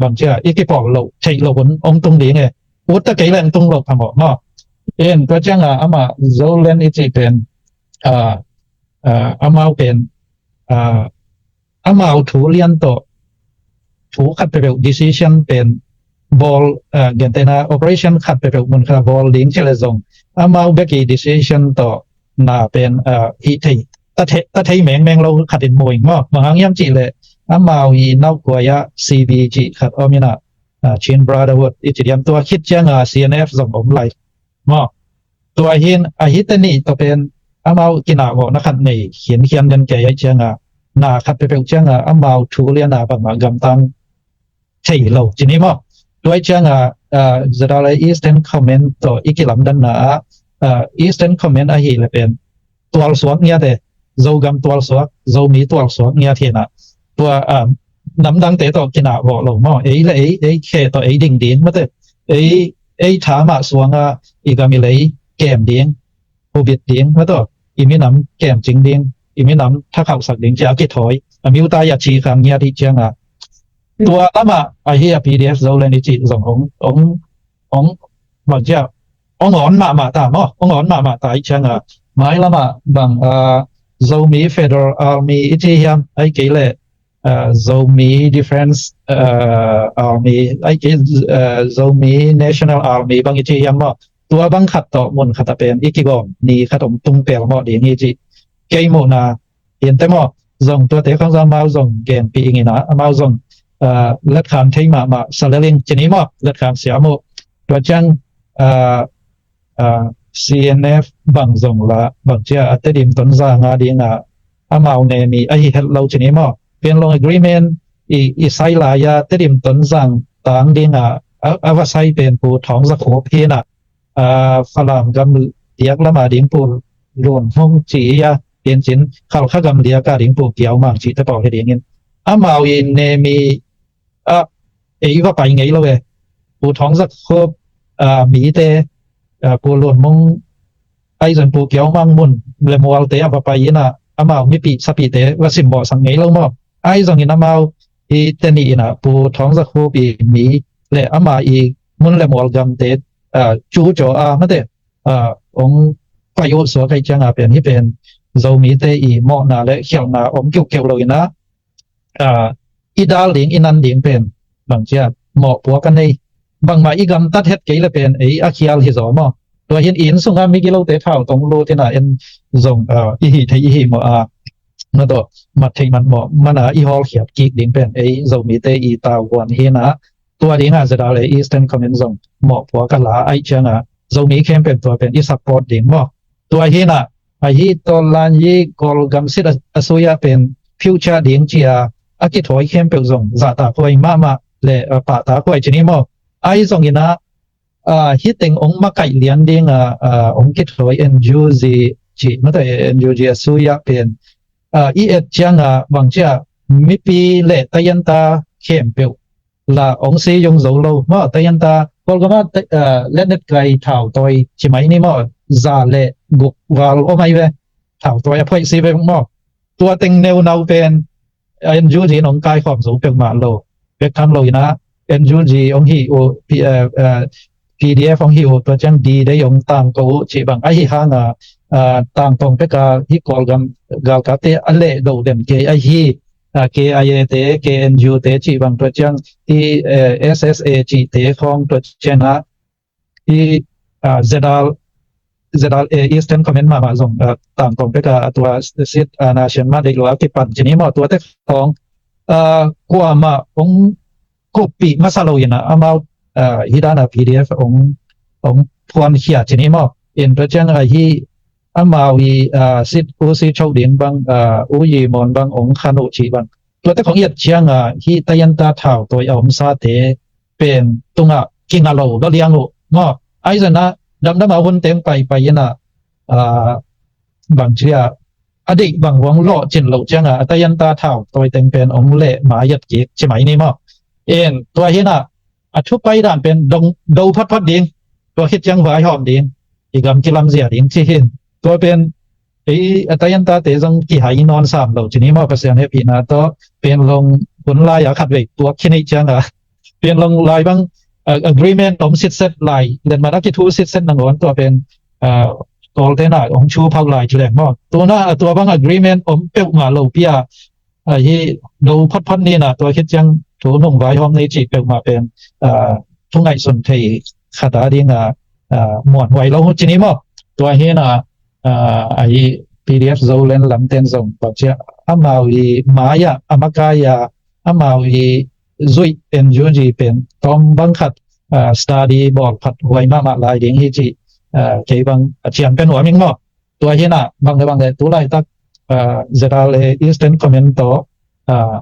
bang cia i kipawl loh theih loh hun ong tung ding e. Ut ta kei leng tung loh phamawh maw? In tua cianga amah Zolen i cih pen, amau pen, amau thu lian tawh thu khat peuhpeuh decision pen bawl, gentehna operation khat peuhpeuh mun khat a bawl ding ci le zong amau bek i decision tawh na pen hih thei, ta thei mengmeng lo khat in mu ing maw? Bang hang hiam cih leh amau i naukuai ah C B cih khat om inah, Chin Brotherhood i ci diam, tua khit cianga C N F zong om lai maw? Tua hin ahi te nih tawh pen amau kinah vawhna khat nei khiankhian den kei aih cianga na khat peuhpeuh cianga amau thu liana bangmah gamtang thei lo ci ni maw? Tua aih cianga Z R A Eastern Command tawh i kilamdanna ah Eastern Command ahi le pen tualsuak ngiat e, Zogam tualsuak, Zomi tualsuak ngiat hinah tua namdangte tawh kinah vawh lo maw? Ei le ei, ei khe tawh ei ding ding mate, ei ei tha mah suanga i gam i lei kem ding, hubit ding mataw, i minam kemcing ding, i minam thakhauhsak ding cia a kithawi a miutai a ci khang ngiat i cianga tua lamah ahi a P D F Zolen i cih zong ong ong ong bang cia ong awn mahmah ta maw? Ong awn mahmah ta i cianga mai lamah bang Zomi Federal Army i ci hiam, ai kei leh Zomi Defense Army, ai kei Zomi National Army bang i ci hiam maw? Tua bang khat tawh mun khat a pen i kigawm ni khat om tung pel mawh ding hi ci kei muhna. Hinte maw? Zong tuate khang zong amau zong genpih ing inah amau zong letkhan thei mahmah sa leling ci ni maw? Letkhan siam uh. Tua ciang C N F bang zong la bang cia a Tedim Tonzang a dinga amau nemi ahi het lo ci ni maw? Panglong Agreement i sai lai a Tedim Tonzang tang dinga a va sai pen Pu Thawng Za Khup hinah Falam gam liak lama ding Pu Lun Hmung ci a, Tincin Khalkha gam liaka ding Pu Kiau Mang cihte pawl hi dingin amau i nemi ah ei va pai ngei lo e. Pu Thawng Za Khup mite, Pu Lun Hmung, ai zong Pu Kiau Mang mun le mualte a va pai inah amau mipih sapihte va simmawhsak ngei lo maw? Ai zongin amau i teni inah Pu Thawng Za Khup i mi le ama i mun le mual gamte cu caw a mate ong pai uh suak aih cianga pen hih pen Zomite i mawhna le khialhna om kiuhkeuh lo inah i dal ding i nan ding pen bang cia mawhpuak a nei. Bangmah i gamtat het kei le pen ei a khial hi zaw maw? Tua hin inn sunga migilote thau tong lut inah en zong i hih thei i hih mawh a na tawh mat theih mat mawh mana i hawlkhiat kik ding pen ei Zomite i tauhuan hinah tua dinga Z R A Eastern Command zong mawhpuak a la aih cianga Zomi khempeuh tua pen i support ding maw? Tua hinah ahi tawlan yi Kawlgam sit a sui ah pen future ding cia a kithawi khempeuh zong zahtakhuai mahmah le pahtakhuai ci ni maw? Ai zong inah hih teng ong makaih lian dinga ong kithawi N U G ci mate, N U G a sui ah pen i et cianga bang cia mipi le tayanta khempeuh la ong si yung zo lo maw? Tayanta Kawlgam ah letnet kai thau tawi ci mai ni maw? Za le guk val om ai ve. Thau tawi a phoih si ve maw? Tua teng neunau pen N U G in ong kaikhawm zo peuhmah lo. Bek tham lo inah N U G ong hih uh, P D F ong hih uh, tua ciang D Day ong tangko uh cih bang ahi hanga tangtong peka hih Kawlgam galkapte a lehdoh den kei ahi, K I A te, K N U te cih bang tua ciang hih S S A cihte khawng tua ciangah hih Z R, Z R A Eastern Command mahmah zong tangtong peka a tua sit a na sian mah deih lo a kipan ci ni maw? Tuate khawng kuamah ong kuppih masa lo inah amau hih dana P D F ong ong phuankhia ci ni maw? In tua ciang ahi amau i sit u si cho ding bang, u yi mawn bang ong khan uh cih bang tuate khong iat cianga hih tayanta thau tawi a omsate pen tungah kinga lo lo liang uh maw? Ai zana damdama hun teng paipai inah bang cia a deih bang huang lawh cin loh cianga a tayanta thau tawi teng pen ong leh ma iat kik ci mai ni maw? In tua hinah a thupai dan pen dong do photphot ding, tua khit ciang vaihawm ding, i gam kilamzia ding ci hin. Tua pen ei a tayantate zong kihai nawn sam lo ci ni maw? Pasian hehpihna tawh pen long hun lai-a khatvei tuak khin ih cianga Pian Long lai bang, ah, agreement om sitset lai, lenman a kithu sitset nangawn tua pen, ah, Kawlte na hong thu phauh lai ci leng maw. Tuna, ah, tua bang agreement om peuhmah lo pi a, ah, hi do photphot ni na tua khit ciang thu nung vaihawm ni cih peuhmah pen, ah, thu ngaihsun thei khat a ding a, ah, muan huai lo ci ni maw. Tua hi na, ah, ahi P D F Zoland lamten zong bang ci a, amau i mai a, a makai a, amau i zuih N U G pen tawm bang khat, ah, study bawl khat huai mahmah lai ding hi ci, ah, kei bang a ciam pen huam ing maw. Tua hi na bang le bang le tu laitak, ah, Z R A Eastern Command tawh, ah,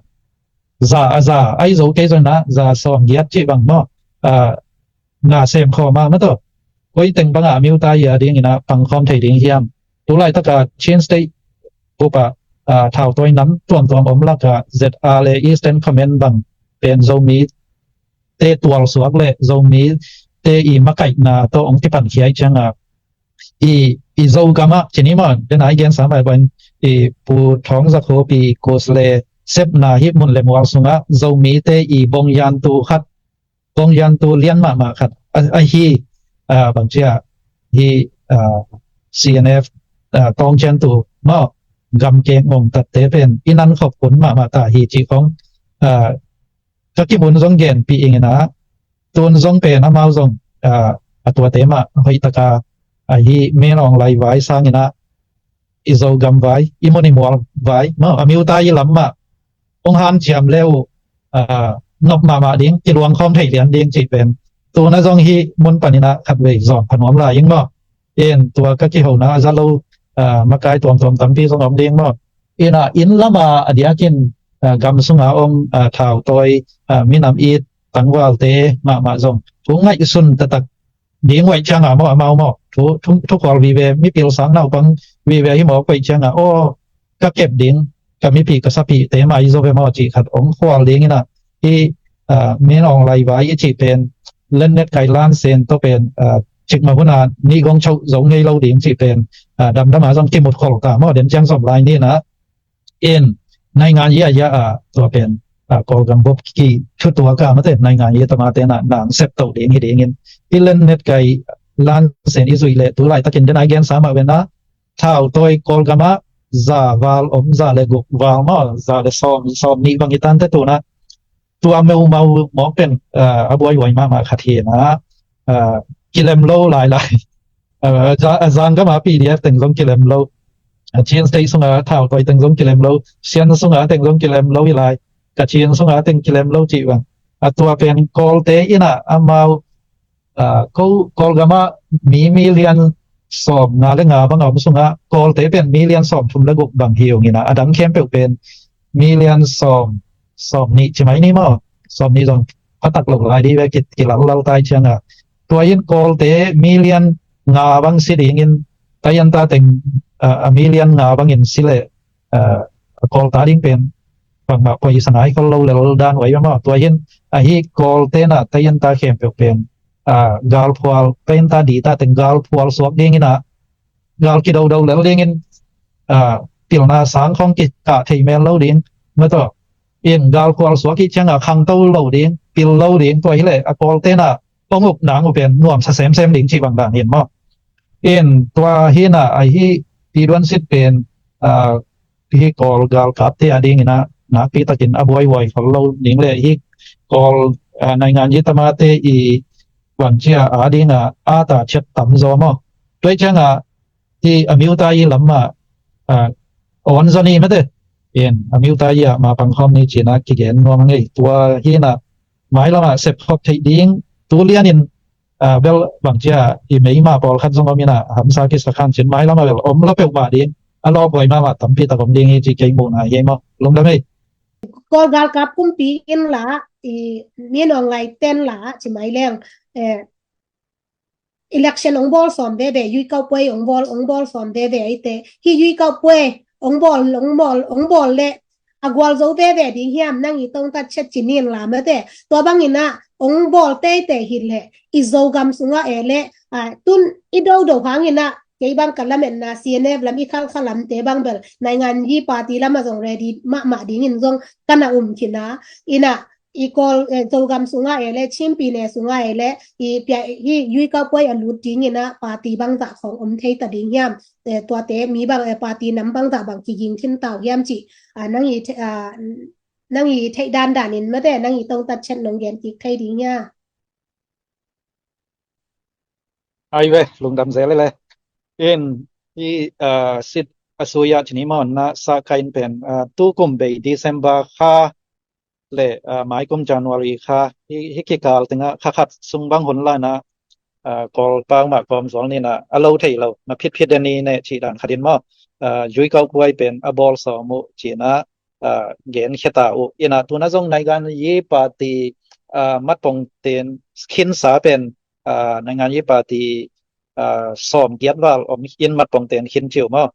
za, a za, ai zo kei zong na, za sawm giat ci bang maw. Ah, na sem khawm a maw tawh. Koi teng bang a miu ta i a ding ina pang khawm thei ding hiam. Tu laitak a Chin State bup a, ah, thau tawi nam tuamtuam om lak a Z R A Eastern Command bang pen Zomi te tual suak le Zomi te i makaihna tawh hong kipan khia i ciang a, i, i Zogam ah ci ni maw, den ai gen sa mai ban i Pu Thawng Za Khup i kus le sepna hi mun le mual sungah Zomi te i bongyan tu khat, bongyan tu lian mahmah khat a, ahi, ah, bang ci a, hi, ah, C N F, ah, tawng cian tu maw, gam keng ong tat te pen i nan khop kun mahmah ta hi ci khong, ah, ka kimun zong genpih ing ina, tun zong pen amau zong, ah, a tuate mah hoih taka, ah, hi Min Aung Hlaing vai sang ina, i Zogam vai, i mun i mual vai maw, a miu ta i lam mah hong hanciam le uh, ah, nop mahmah ding, kiluang khawm thei lian ding cih pen tuna zong hi mun pan ina khat vei zawng pha nuam lai ing maw. In tua ka kihona a za lo, ah, makai tuamtuam tampi zong om ding maw. Ina inn lama a diakin, ah, gam sunga om, ah, thau tawi, ah, minam it tangvalte mahmah zong thu ngaihsun taktak ding huai cianga maw, amau maw, thu, thu, thu khual vive, mipil sang naupang vive hi maw, huai cianga aw, ka kep ding, ka mipi ka sapi te mai zo ve maw cih khat hong khual ding ina, hi, ah, Min Aung Hlaing vai i cih pen, lennet kai lan sen tawh pen, ah, cikmah huna nih gong choh zo ngei lo ding cih pen, ah, damdam a zong kimut khol ta maw, den ciang zom lai ni na, in naingan ia ia a tua pen, ah, Kawlgam bup ki thutuak a mate, naingan ia tamate na nang sep to ding hi dingin, i lennet kai lan sen i zuih le tu laitakin den ai gen sa mah ve na, thau tawi Kawlgam ah za val om, za le guk val maw, za le sawm, sawm nih bang i tante tuna, tua meumau mawk pen, ah, a buaihuai mahmah khat hi na, ah, kilem lo lailai. Ah, za-, ah, Zangam a P D F teng zong kilem lo. Ah, Chin State sunga thau tawi teng zong kilem lo. Sian sunga teng zong kilem lo hi lai. Kachin sunga teng kilem lo cih bang. Ah, tua pen Kawlte ina amau, ah, ko, Kawlgam ah mi million sawm nga le nga bang a om sunga, Kawlte pen million sawm thum le guk bang hi ung ina, a dang khempeuh pen million sawm, sawm nih ci mai ni maw, sawm nih zong phatak lo lai di ve, ki, kilal lal tai cianga. Tua in Kawlte million nga bang si dingin, Kayenta teng, ah, a million nga bangin si le, ah, a Kawlte ding pen bangmah poi sa ngai khol lo lel dan huai maw. Tua in ahi Kawlte na Kayenta khempeuh pen, ah, galphual, Kayenta di ta teng galphual suak ding ina, gal kidodo lel dingin, ah, pilna sang khong kikah thei mel lo ding, mataw. In galphual suak i cianga khangto lo ding, pil lo ding, tua hi le a Kawlte na hong up nang uh pen nuamsa semsem ding cih bang dan hin maw. In tua hi na ahi Pi Duan Sit pen, ah, hi Kawl galkapte a ding ina nakpi takin a buaihuai khol lo ding le hi Kawl, ah, naingan i tamate i bang cia a ding a, a ta ciat tam zaw maw. Tua i cianga hi a miu ta i lam mah, ah, on zaw ni mate. In a miu ta i a ma pang khawm ni cina kigen nuam ngei. Tua hi na mailam a sep khop theih ding tu lianin, ah, bel bang cia i meima pawlkhat zong om ina hamsa kisa khan cin mailam a bel om la peuhmah ding, a lawphuai mahmah tampi tak om ding hi ci kei muhna hi maw. Lungdam ei. Kawl galkap kumpi in la i Min Aung Hlaing ten la ci mai leng, eh, election ong bawl sawm veve, yuikau puai ong bawl, ong bawl sawm veve ai te. Hi yuikau puai ong bawl, ong bawl, ong bawl le a gual zo veve ding hiam, nang i tong tat chet ci nin la mate. Tua bang ina ong bawl teitei hi le i Zogam sunga e le, ah, tun i dodo hang ina kei bang ka lametna C N F lam i khalkha lamte bang bel naingan i party lama zong ready mahmah dingin zong kana um kina ina i Kawl, eh, Zogam sungah ei le, Chin pyine sungah ei le, i pia, hih ရွေးကောက်ပွဲ a lut dingin ah party bangzah khawng om thei ta ding hiam? Eh, tuate mi bang, eh, party nam bangzah bang kiging khin ta uh hiam cih, ah, nang i the-, ah, nang i theih dandan in mate, nang i tongtat ciat nong gen kik thei ding hia? Ai ve, lungdam zel le. In, i, ah, sit a sui ah cini maw, na sa kha in pen, ah, tu kum bei December kha le, ah, mai kum January kha, hi, hi kikal tengah kha khat sung bang hun lai na, ah, Kawl pau mah kawm zual ni na, a lo thei lo, na phit phit den ni ne cih dan khat in maw, ah, ရွေးကောက်ပွဲ pen a bawl sawm uh ci na, ah, gen khia ta uh. In ah, tu na zong naingan yi party, ah, matpong ten khinsa pen, ah, naingan yi party, ah, sawm giat val om in matpong ten khin ci uh maw.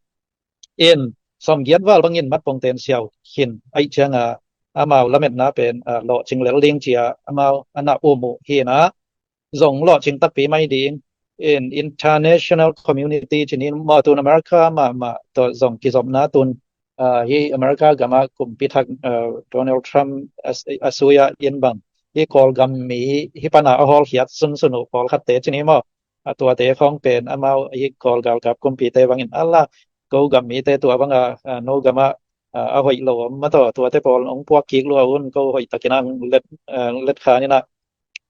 In sawm giat val bangin matpong ten siau khin ahih ciang a, amau lametna pen, ah, lawhcing lel ding ci a, amau a na um uh hi na, zong lawhcing takpi mai ding. In international community cini maw, tun America mahmah tawh zong kizopna tun, ah, hi America gam ah kumpi thak, ah, Donald Trump a, a sui ah in bang, hi Kawlgam mi hi pan a a hawlkhiat sunsun uh pawlkhatte cini maw, a tuate khawng pen amau hi Kawl galkap kumpite bangin a la, ko gam mite tua bang a, ah, no gam ah, ah, a hoih lo om mah tawh tuate pawl hong puak kik lua un, ko hoih takin ang let, ah, let khan in ah,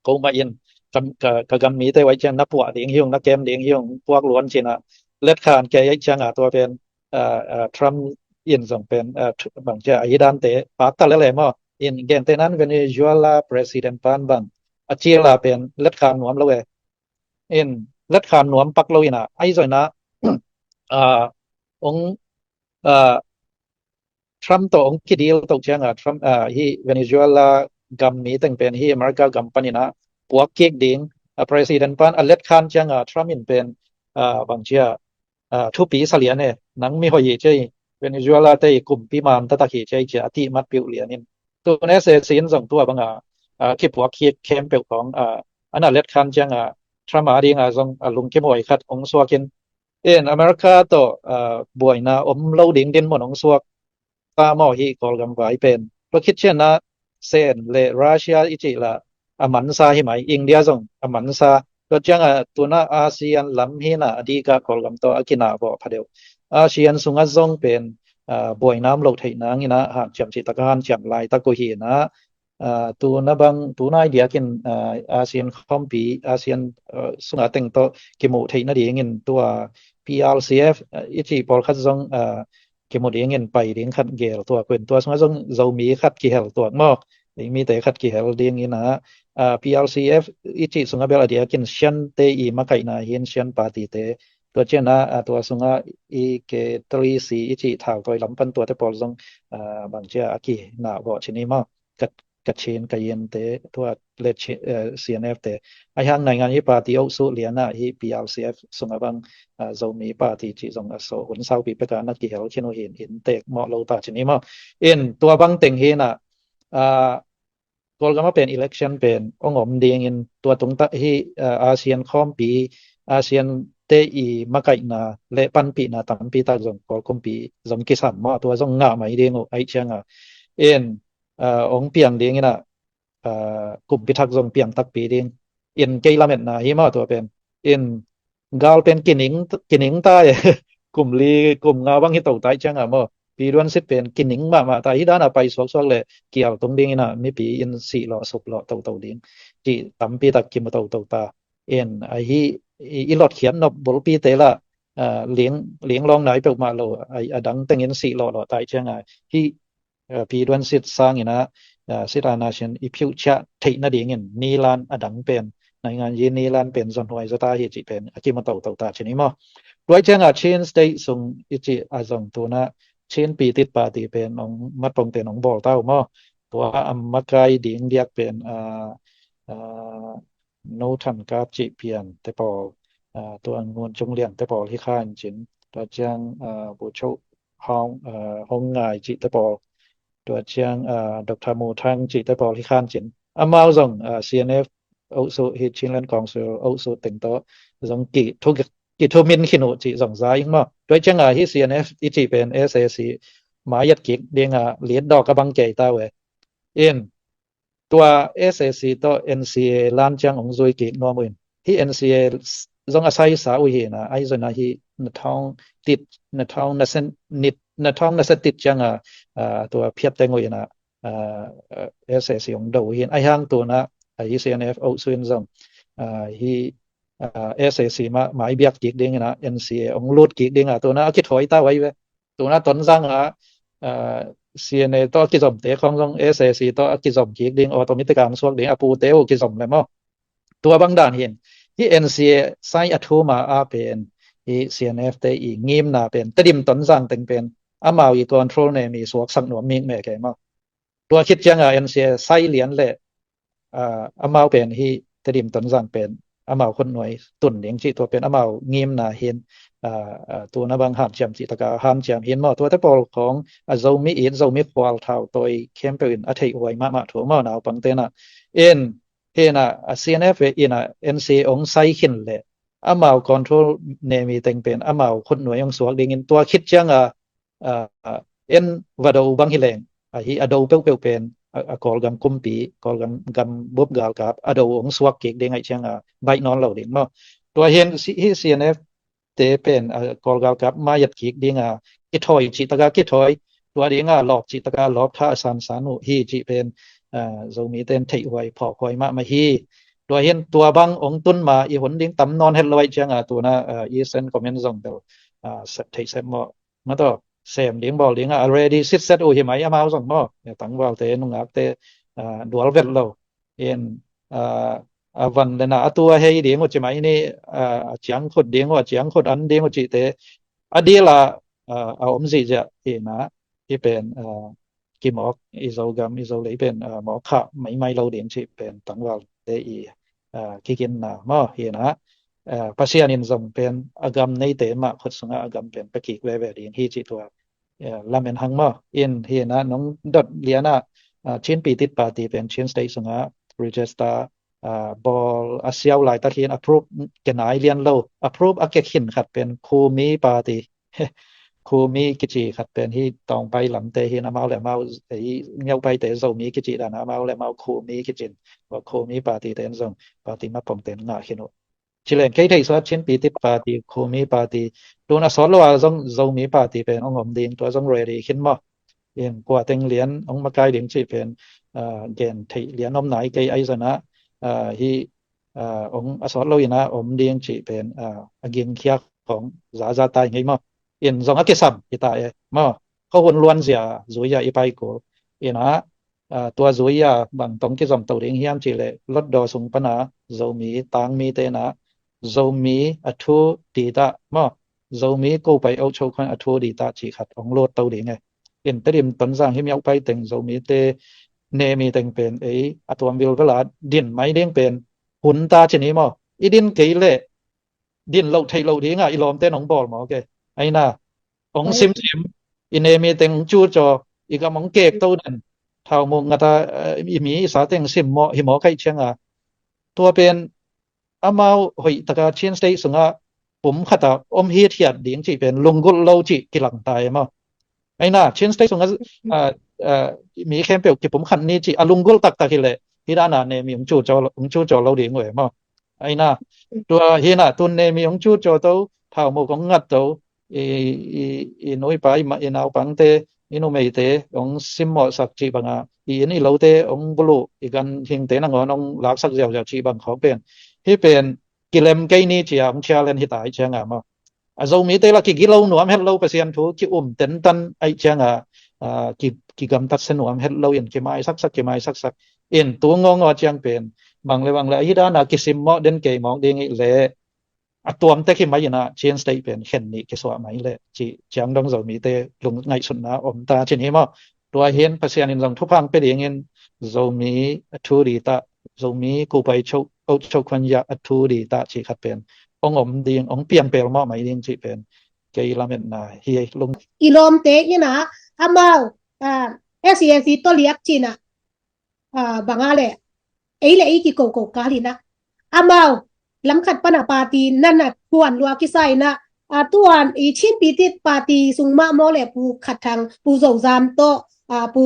ko mah in ka, ka, ka gam mite uh ahih ciang na puah ding hi ung, na kem ding hi ung, puak luan ci na let khan kei ahih ciang a, tua pen, ah, ah, Trump in zong pen, ah, bang ci a, a hi dante pak ta lele maw. In gente nan Venezuela president pan bang a cil a pen let khan nuam lo e. In let khan nuam pak lo in ah, ahi zong in ah, ah, ong, ah, Trump tawh ong kidil to ciang a, Trump, ah, hi Venezuela gam mi teng pen hi America gam pan in ah puak kik ding, ah, president pan a let khan ciang a, Trump in pen, ah, bang ci a, ah, thupi sa lian e, nang mi hoih hi ci hi, Venezuela te i kumpi man taktak hi ci hi ci a, a tih mat piuh lian in. Tun S A C in zong tua bang a, ah, kipuak kik khempeuh khawng, ah, a na let khan ciang a, Trump a ding a zong a lungkim huai khat ong suak in. In America tawh, ah, buaina om lo ding dinmun ong suak ta maw hi Kawlgam vai pen. Tua khit ciang a Sen le Russia i cih la a mansa hi mai, India zong a mansa. Tua ciang a tun a ASEAN lam hi na, a dik a Kawlgam tawh a kinah vawh pha deuh. ASEAN sung ah zong pen, ah, buaina om lo theih nang in ah hanciam cih tak a hanciam laitak uh hi na, ah, tun a bang, tun a i diak in, ah, ASEAN khawmpi, ASEAN, ah, sung a teng tawh kimuh theih nading in tua PRCF, ah, i cih pawlkhat zong, ah, kimu ding in pai ding khat gel tuak uh in, tua sung ah zong Zomi khat kihel tuak maw, ding mite khat kihel ding in ah, ah, PRCF i cih sung ah bel a diak in Shan te i makaihna hi in, Shan party te. Tua ciang a, ah, tua sung ah i K three C i cih thautawi lam pan tuate pawl zong, ah, bang ci a, a kinah vawh ci ni maw. Ka, Kachin, Kayin te, tua le ci, eh, C N F te. Ahi hang naingan hi party oh suh lian a hi PRCF sung a bang, ah, Zomi party cih zong a so hun saupi pek a na kihel khin uh hi in, in tek mawh lo ta ci ni maw. In tua bang teng hi na, ah, Kawlgam a pen election pen ong om ding in, tua tung ta hi, ah, ASEAN khawmpi, ASEAN te i makaihna le panpihna tampi tak zong Kawl kumpi zong kisam maw, tua zong ngah mai ding uh ahih ciang a. In, ah, ong piang ding in ah, ah, kumpi thak zong piang takpi ding. In kei lametna hi maw tua pen. In gal pen kining, kining ta e. Kum li, kum nga bang hi to ta ahih ciang a maw. Pi Duan Sit pen kining mahmah ta, hi dan a pai suaksuak le kial tung ding in ah, mipi in sih lawh sup lawh toto ding cih tampi tak kimu toto ta. In ahi, i, i lotkhiat nop bulpi te la, ah, ling, ling lawng nai peuhmah lo, a, a dang teng in sih lawh lawh ta ahih ciang a, hi, ah, Pi Duan Sit sang in ah, ah, sit a na sin i phiuhciah theih nading in nilan a dang pen, naingan yi nilan pen zonhuai zaw ta hi cih pen a kimu toto ta ci ni maw. Tua ahih ciang a Chin State sung i cih a zong tun a Chin Pitit Party pen ong matpong pen ong bawl ta uh maw. Tua a makai ding diak pen, ah, ah, No Than Kap cih pian te pawl, ah, tua Ngun Cung Lian te pawl hi kha in cin. Tua ciang, ah, Bu Cho Hong, ah, Hong Ngai cih te pawl. Tua ciang, ah, Doctor Mu Thang cih te pawl hi kha in cin. Amau zong, ah, C N F oh suh hi, Chinland Council oh suh teng tawh zong ki thu, kithumin khin uh cih zong za ing maw. Tua ciang a hi C N F i cih pen S A C mai et kik ding a liat dawk a bang kei ta uh e. In Tua S A C tawh N C A lan ciang hong zui kik nuam uh in, hih N C A zong a saisa uh hi na, ahi zongin ah hih na thawng tit, na thawng na sen nit, na thawng na set tit ciang a, ah, tua phiat teng uh in ah, ah, S A C hong do uh hi. Ahi hang tu in ah, ah, hih C N F oh su in zong, ah, hih, ah, S A C mah mai biak kik ding in ah N C A hong lut kik ding a, tu in ah a kithawi ta uh ahi ve. Tu in ah Tonzang ah, ah, C N A tawh a kizomte khawng zong S A C tawh a kizom kik ding, automatic a hong suak ding, a pute uh kizom le maw. Tua bang dan hi in, hih N C A sai a thum a pen, hih C N F te i ngimna pen, Tedim Tonzang teng pen, amau i control ne mi suaksak nuam mikmek e maw. Tua khit ciang a N C A sai lian le, ah, amau pen hih Tedim Tonzang pen amau khutnuai tun ding cih tua pen amau ngimna hi in, ah, ah, tu in ah bang hanciam cih tak a hanciam hi in maw. Tuate pawl khawng a Zomi it, Zomi khual thau tawi khempeuh in a theih huai mahmah thu maw, naupangte in ah. In, hi in ah, a C N F in ah N C A hong sai khin le amau control ne mi teng pen amau khutnuai hong suak ding in, tua khit ciang a, ah, ah, en va do bang hi leng, ah, hih a do peuhpeuh pen, ah, ah, Kawlgam kumpi, Kawlgam, gam bup galkap a do hong suak kik ding ahih ciang a baih nawn lo ding maw. Tua hi in si-, hih C N F te pen, ah, Kawl galkap mai-at kik ding a kithawi cih tak a kithawi, tua ding a lawp cih tak a lawp, tha a sansan uh hi cih pen, ah, Zomi ten theih huai, phawk huai mahmah hi. Tua hi in tua bang hong tun ma i hun ding tam nawn het lo ahih ciang a, tu in ah, ah, i send comment zong bel, ah, sep theih sep mawh. Mataw, sem ding bawl ding a, a ready sitset uh hi mai amau zong maw. Tangvalte, nungakte, ah, dual vet lo. In, ah, a van le na a tu a hei ding uh ci mai ni, ah, a ciangkhut ding uh, a ciangkhut an ding uh cihte a dil a, ah, a om zihziah hi in ah, hih pen, ah, kimawk, i Zogam, i Zolei pen, ah, mawk khah maimai lo ding cih pen tangvalte i, ah, kiginna maw hi in ah, ah, Pasian in zong pen a gam neite mah khut sungah a gam pen pia kik veve ding hi cih tua, ah, lamen hang maw. In hi in ah nong dot lian ah, ah, Chin Pitit Party pen Chin State sungah register, ah, bawl a siau laitak hi in, approve kia nai lian lo, approve a kia khin khat pen Khumi Party. Khumi kici khat pen hih Tawngpai lamte hi in, amau le amau, hih Myaukpaite Zomi kici dan a, amau le amau Khumi kici in, tua Khumi Party ten zong party mapong ten ngah khin uh. Ci leng kei theih suah Chin Pitit Party, Khumi Party, tu in a sawt lo a zong Zomi Party pen hong om ding, tua zong ready khin maw. In kua teng lian hong makai ding cih pen, ah, gen theih lian om nai kei, ahi zongin ah, ah, hih, ah, hong a sawt lo in ah om ding cih pen, ah, a gingkhia khawng zaza ta i ngei maw. In zong a kisam hi ta e maw. Khuahun luanzia zui a i pai kul in ah, ah, tua zui a bang tawh kizom to ding hiam cih leh Hlutdaw sung pan a Zomi tangmite in ah Zomi a thu dita maw, Zomi kopai oh cho khuan a thu dita cih khat hong lut to ding e. In Tedim Tonzang hih Myaukpai teng Zomite ne mi teng pen ei a tuam vilvel a din mai ding pen hun ta ci ni maw. I din kei leh din loh theih loh ding a i lawmte in hong bawl mawk e. Ahi na, hong simsim, i ne mi teng hong cucaw, i gam hong kek to den, thau muk ngat a, eh, i mi i sa teng simmawh hi mawk ahih ciang a, tua pen amau hoih tak a Chin State sungah pum khat a om hithiat ding cih pen lunggulh lo cih kilang ta e maw. Ahi na, Chin State sungah, ah, ah, mi khempeuh kipum khat ni cih a lunggulh taktak hi leh, hih dan a ne mi hong cucaw lo, hong cucaw lo ding uh e maw. Ahi na, tua hi na, tun ne mi hong cucaw to, thau muk hong ngat to, i, i, i nu i pa, i ma, i naupangte, i numeite hong simmawhsak cih bang a, i inn i lote hong buluh, i ganhingte nangawn hong laksak ziauziau cih bang khawng pen, hih pen kilem kei ni ci a hong challenge hi ta ahih ciang a maw. A Zomite lah kigilo nuam het lo, Pasian thu ki-um tentan ahih ciang a, ah, ki, kigamtat se nuam het lo in kimaisaksak, kimaisaksak in tu ngawngaw ciang pen bang le bang le ahi dan a kisimmawh den kei mawk ding ih leh a tuam tek hi mai in ah Chin State pen khen nih kisuah mai leh cih ciang dong Zomite lungngaihsutna om ta cin hi maw. Tua hi in Pasian in zong thupha hong pia ding in Zomi a thu dita, Zomi kupai cho, oh cho khuan ya a thu dita cih khat pen hong om ding, hong piang pelmawh mai ding cih pen kei lametna hi lung. I lawmte in ah amau, ah, S A C tawh liak cin ah, ah, bang a leh ei le ei kikoko kal in ah amau lam khat pan a party na na kuan lua kisa in ah, ah, tuan i Chin Pitit Party sung mah maw leh Pu Khat Thang, Pu Zo Zam tawh, ah, Pu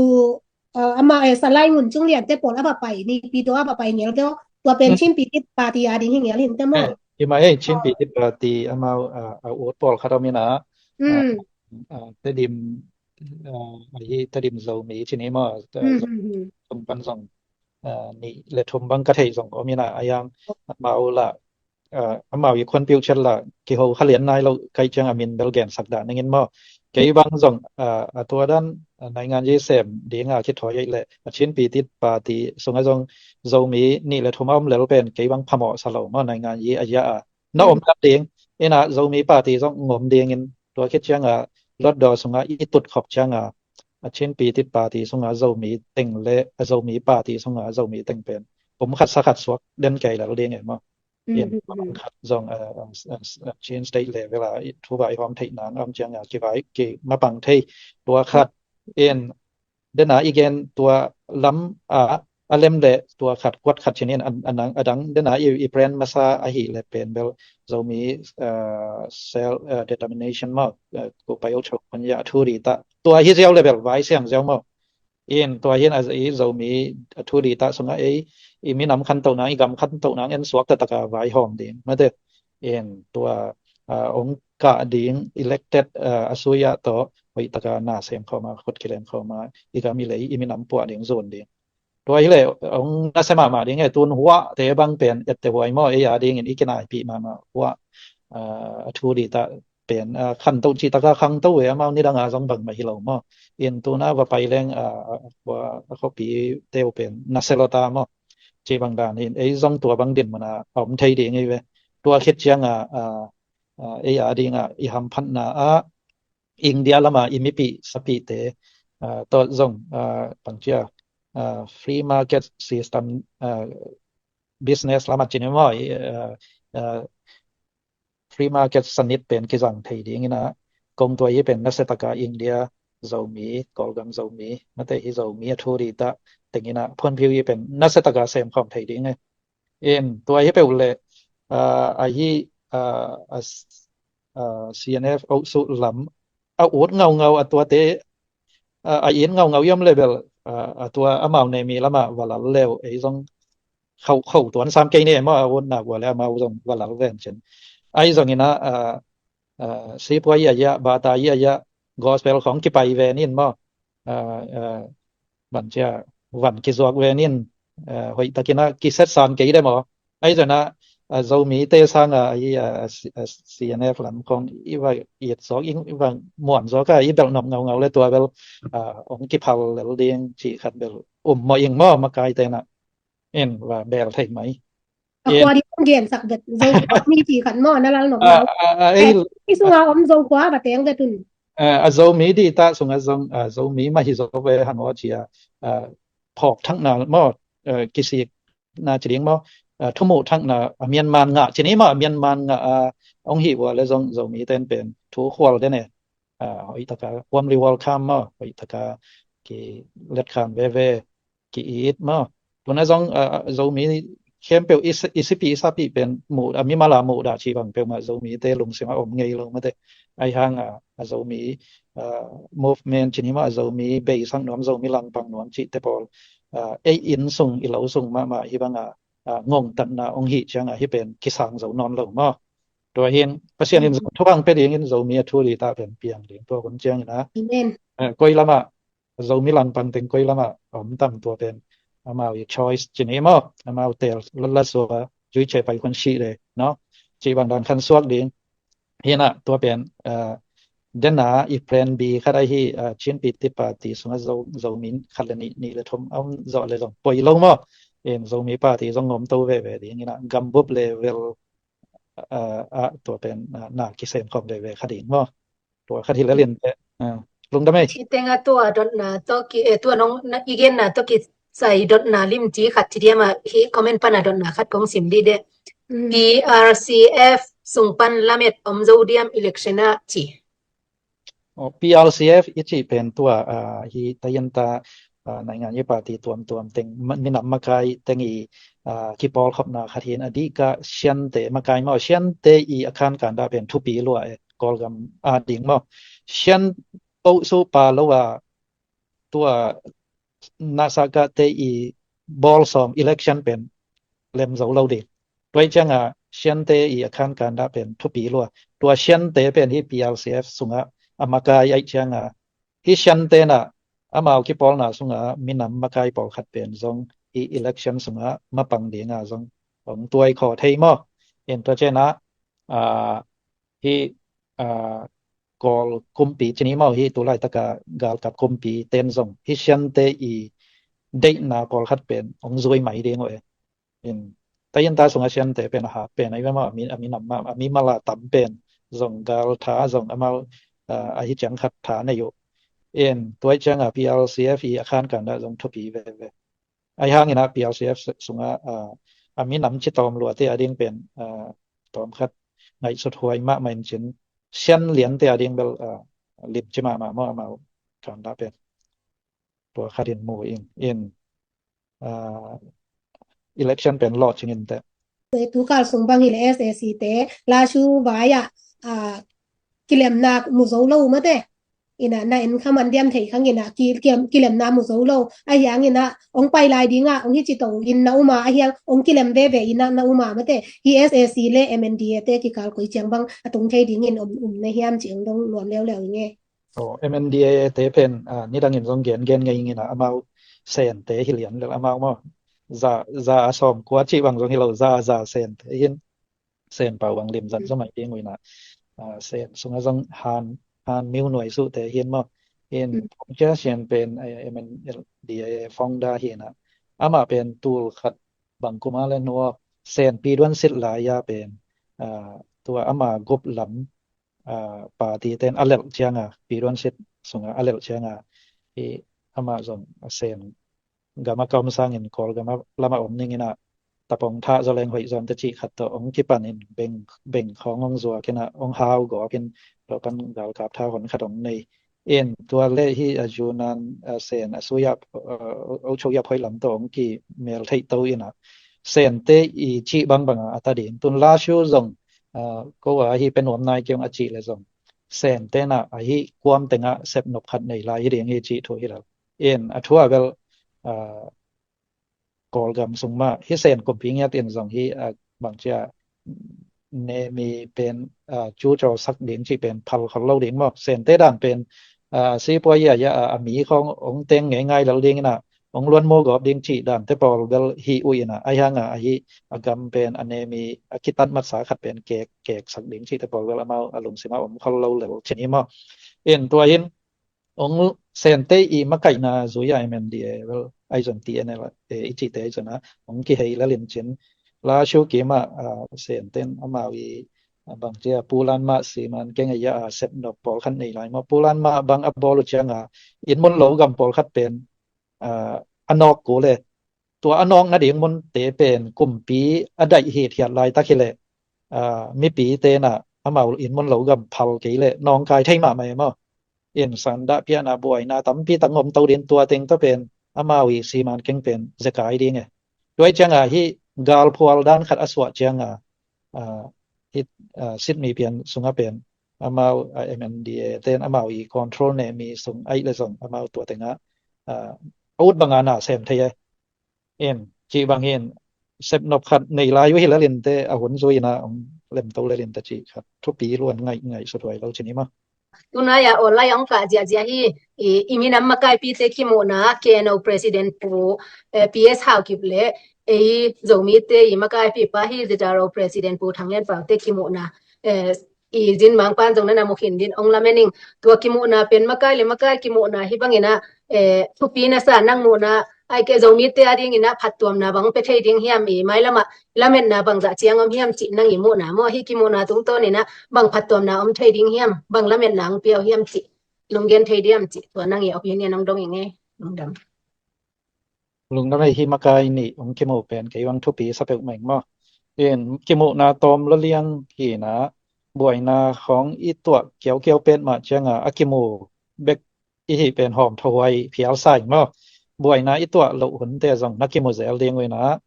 uh, ama eh, Salai Ngun Cung Lian te pawl a va pai, Naypyidaw a va pai ngel deuh, tua pen Chin Pi Tit Party a ding hi ngel hin te maw? Ima ei, Chin Pi Tit Party amau a ut pawl khat om ina, Tedim, ahi Tedim Zomi ci ni maw, sung pan zong nih le thum bang ka thei zong om ina, a yang amau la amau i khuanpiu chet la kiho kha lian nai lo kai ciang a min bel gensak dah ningin maw? Kei bang zong a tua dan naingan yi sem dinga kithawi ei le a Chin Pi Tit Party sunga zong Zomi nih le thum a om lel pen kei bang phamawh sa lo maw, naingan yi a ya a na om dan ding ina Zomi party zong ngom dingin tua khit cianga lotdaw sunga i tut khop cianga a Chin Pi Tit Party sunga Zomi teng le a Zomi party sunga Zomi teng pen om khat sa khat suak den kei lel ding e maw? In mapang khat zong Chin State level a thu vai hawm theih nang a om cianga kivai ki mapang thei tua khat in dena i gen tua lam a a lem le tua khat kuat khat cinin a dang dena i plan masa ahi le pen bel Zomi self determination maw, ku pai o chok pan ya thu di ta tua hi ziau le bel vai siang ziau maw? In tua hin a i Zomi a thu di ta sunga ei i minam khantoh nang, i gam khantoh nang en suak ta taka vai hawm ding mate. In tua ong kah ding elected a suya tawh hoih taka na sem khawma khut kilem khawma i gam i lei i minam puah ding zun ding. Tua hi le ong na se mahmah ding e, tun huah te bang pen ette huai maw, ei a dingin i kinaipih mahmah huah a thu di ta pen khantoh cih taka khangto e, amau nidanga zong bangmah hi lo maw? In tuna va pai leng a khuapi teu pen na se lo ta maw? Ci bang dan in ei zong tua bang din mana a om thei ding ei ve. Tua khit cianga ei a dinga i hamphatna a India lama i mipi sapite tawh zong pangcia free market system business lama cini maw, free market sanit pen kizang thei dingina kong tua hi pen nasetaka India Zomi, Kawlgam Zomi mate hi Zomi a thu di ta tengina phuanphiu hi pen nasetaka sem khawm thei ding e. In tua hi peuh le ahi CNF osu lam a ut ngaungau a tuate a in ngaungau iam le bel a tua amau nemi lama valal leu ei zong khauh khauh tuan sam kei ne maw, a utna gua le amau zong valal ven cin. Ai zongina sipua ia ia bata ia ia gospel khong kipai ven in maw, ban cia van kizuak ven in hoih takina kiset san kei de maw? Ai zona a Zomi te sanga ahi a CNF lam khong i va it zuak, i va muan zuak a i belh nop ngaungau le tua bel ong kiphal lel ding cih khat bel um maw ing maw, makai tena in va bel thei mai. A kua di ong gen sak bet Zomi ti khat maw, na lal nop ngaungau. I sunga om Zokua va teng bet un. A Zomi di ta sunga zong a Zomi mah hi zo ve hang aw cia phawk thakna maw, kisik na ci ding maw, thumuh thakna a Myanmar ngah ci ni maw, a Myanmar ngah a ong hih ua le zong Zomi ten pen thu khual den e. Hoih taka warmly welcome maw, hoih taka ki letkham veve ki it maw. Tuna zong Zomi khempeuh i sipi i sapi pen muh a mimala muh dah ci bang peuhmah Zomi te lungsim a om ngei lo mate. Ai hanga a Zomi movement ci ni maw, a Zomi beisak nuam, Zomi langpang nuam cihte pawl ei inn sung i lo sung mahmah hi banga ngongtatna ong hih cianga hi pen kisang zo nawn lo maw? Tua hin Pasian in zong thubang pe dingin Zomi a thu di ta pen piang ding tua hun ciangina koi lama Zomi langpang teng koi lama om tam tua pen amau i choice ci ni maw, amau tel latlasua zui ce pai hun sih le no, ci bang dan khan suak ding. Hina tua pen dena i plan B khat ahi Chin Pi Tit Party sunga Zomi khat le nih, nih le thum a om zawh le zong poi lo maw? In Zomi party zong ngom to veve ding ina gambup level a tua pen na kisem khawm veve kha ding maw? Tua khat hi lelin te lungdam ei. Ci tenga tua dotna tawh ki e tua nong i genna tawh ki sai dotna lim ci khat ci diama hi comment pana dotna khat kong sim di de. PRCF sung pan lamet om zo diam election a ci. PRCF i cih pen tua hi tayanta naingan i party tuamtuam teng minam makai teng i kipawlkhopna khat hin a dihka Siante makai maw, Siante i a khankan dah pen thupi lua e Kawlgam a ding maw. Sian poh supa lo a tua na saka te i bawl sawm election pen lem zo lo ding. Tua i cianga Siante i a khankan dah pen thupi lua. Tua Siante pen hi P L C F sungah a makai aih cianga hi Siante na amau kipawlna sunga minam makai pawlkhat pen zong hi election sunga mapang dinga zong hong tuai khaw thei maw? In tua ciana hi Kawl kumpi cini maw hi tulaitaka galkap kumpi ten zong hi Siante i deihna pawlkhat pen hong zui mai ding uh e. In tayin ta sunga Siante pen a hat pen a i ve maw a mi a mi nam ma a mi mala tam pen zong gal tha zong amau a hi ciang khat tha nei uh. In tuai cianga P L C F i a khankan dah zong thupi veve. Ahi hangin ah P L C F sunga a mi nam ci tawm lua te a ding pen tawm khat ngaihsut huai mahmah in cin Sian lian te a ding bel lim ci mahmah maw amau kanda pen tua khat in mu in in election pen lawh cingin te. Tukal sung bang hi le S A C te lasu vai ah kilemna mu zo lo mate. Ina na en kha man diam thei khang ina ki kilemna mu zo lo ahiang ina ong pai lai dinga ong hi ci to in na uma ahiang ong kilem veve ina na uma mate hi S A C le M N D A te kikal koi ciang bang a tung thei dingin um um na hiam ci ong dong nuam leu leu inge. Oh, M N D A te pen nidangin zong gen gen ngei ina amau Sen te hi lian lel amau maw za za a sawm kua ci bang zong hi lo za za Sen te hin Sen pau bang lim zat zomai ding uina Sen sunga zong han han miu nuai suh te hin maw in cia Sen pen M N D A founder hina ama pen tul khat bang kuma le nuo Sen pi duan sit lai a pen tua ama gup lam party ten a lelh cianga pi duan sit sunga a lelh cianga hi ama zong Sen gama ka om sangin Kawl gama lama om ningina tapong thah zoleng hoih zom te cih khat tawh ong kipanin beng beng khawng ong zuakin a ong hau gawkin tua pan galkap tha hon khat ong nei in tua le hi a Yunnan Sen a suya ocho ya phoi lam tawh ong ki mel theih to ina Sen te i cih bangbanga a ta ding tun la shu zong ko a hi pe nuam nai kiong a cih le zong Sen te na a hi kuam tenga sep nop khat nei lai hi ding hi cih thu hi lo in a thu a bel Kawlgam sung mah hi Sen kumpi ngiat in zong hi bangcia nemi pen cu caw sak ding cih pen phal khol lo ding maw Sen te dan pen sipuai ia ia a mi khawng ong teng ngei ngai lal ding ina ong luan mu gawp ding cih dan te pawl bel hi uh ina a hianga a hi a gam pen a nemi a kitat matsa khat pen kek kek sak ding cih te pawl bel amau a lungsim a om khol lo lel cini maw in tua hin ong Sente i makaihna zui a M N D A bel aizon T N L i cihte aizon a ong kihei lalin cin la shu kima Senten amau i bangcia pulan mah siman keng a ia a sepnop pawlkhat nei lai maw pulan mah bang a bawl uh cianga in mun lo gam pawlkhat pen a nawk ku le tua a nawk nading munte pen kumpi a daih hithiat laitak hileh mipi tena amau in mun lo gam phal kei le nawngkai thei mahmah e maw? In sanda piana buaina tampi tak ngom to din tua teng to pen amau i siman keng pen zekai ding e. Tuai cianga hi galphual dan khat a suah cianga hi sitmi pian sunga pen amau M N D A ten amau i control ne mi sung aih le zong amau tua tenga a ut banga na sem thei e. In cih bang hin sepnop khat nei lai uh hi lalinte a hun zui ina ong lemto lalinte cih khat thupi luan ngaih ngaih suthuai lo cini maw? Tunai a online ong kah ziahziah hi i minam makaipite kimuhna K N O President Pu P S Haokip le ei Zomite i makaipipa hi Zedaro President Pu Thang Lian Pau te kimuhna i zin mangpan zong nana mukhin din ong lamening tua kimuhna pen makai le makai kimuhna hi bangina thupi nasa nang muhna aike Zomite a dingina phattuamna bang pe thei ding hiam i mailama lametna bang zah ciang om hiam cih nang i muhna maw hi kimuhna tungtawnina bang phattuamna om thei ding hiam bang lametna ong piau hiam cih lunggen thei diam cih tua nang i opinion ong dong inge lungdam. Lungdam ei hi makai nih ong kimuh pen kei bang thupi sa peuh meng maw? In kimuhna tawm laliang hina buaina khawng i tuah kiaukiau pet mah cianga a kimu bek i hih pen hawm thahuai phial sa ing maw? Buaina i tuah loh hunte zong na kimu zel ding uina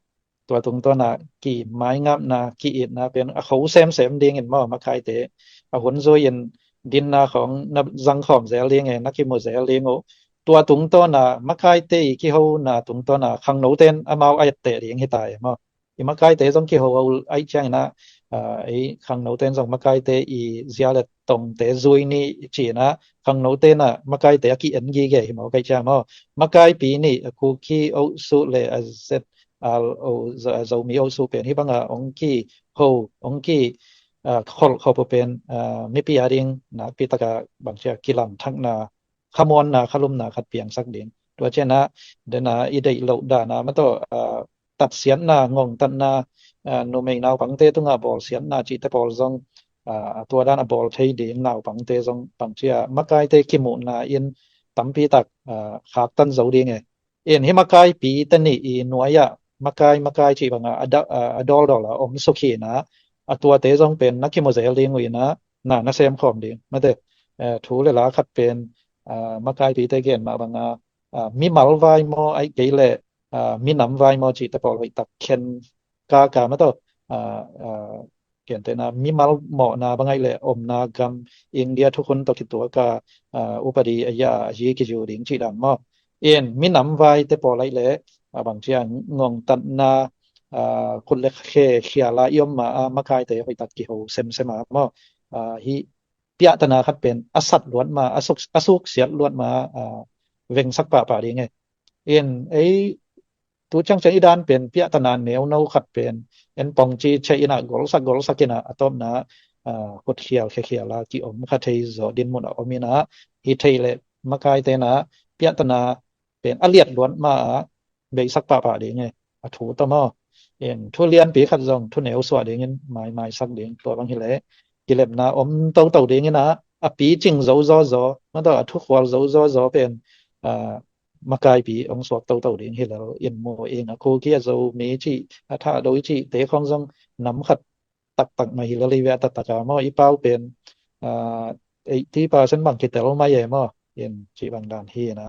tua tungtawna ki maingapna ki itna pen a kho semsem dingin maw makaite a hun zui in dinna khawng na zang khawm zel ding e na kimu zel ding uh tua tungtawna makaite i kihona tungtawna khangnoten amau a etteh ding hi ta e maw. I makaite zong kiho aih ciangina, ei khangnoten zong makaite i zialet tongte zui ni cina khangnote na makaite a ki-en gige hi maw kai ciang maw. Makaipi nih a Kuki oh suh le a zet al o Zomi oh suh pen hi banga ong ki ho ong ki kholh khop uh pen mipi a ding nakpi taka bangcia kilam thakna khamuanna khalumna khat piangsak ding. Tua ciana dena i deih loh dana mataw tatsiatna ngongtatna numei naupangte tunga bawlsiatna cihte pawl zong a tua dan a bawl thei ding naupangte zong bangcia makaite kimuhna in tampi tak khaktan zo ding e. In hi makaipi te nih i nuai-ah makai makai cih banga a dawldawl a om sukhi na a tuate zong pen na kimu zel ding uh ina na na sem khawm ding mate. Thu le la khat pen makaipite gen mah banga mimal vai maw aih kei le minam vai maw cihte pawl hoih tak khen kaka mataw. Gentehna mimal mawhna bangaih le omna gam India thukhun tawh kituaka upadi a ya a yi kizu ding cih dan maw. In minam vai te pawl aih le bangcia ngongtatna khut le khe khiala i om ma a makaite hoih tak kiho semsem a maw. Hi piahtana khat pen a sat luat ma a suksiat luat ma vengsak pahpah ding e. In ei tu ciangciang i dan pen piahtana neuno khat pen en pongci cheh ina golsak golsak ina a tawpna kutkhial khekhiala ki-om kha thei zaw dinmun a om ina hi thei le makaitena piahtana pen a liat luat ma a beisak pahpah ding e. A thu tawh maw. In thu lianpi khat zong thu neu suah dingin maimaisak ding tua bang hi le kilemna om toto ding ina a picing zo zaw zaw mataw a thukhual zo zaw zaw pen makaipi ong suak toto ding hi lel in mu ing a Kuki a Zomi cih a Thado i cih te khong zong nam khat taktak mah hi lel i ve a taktak a maw i pau pen eighty percent bang kitel mai e maw. In cih bang dan hi na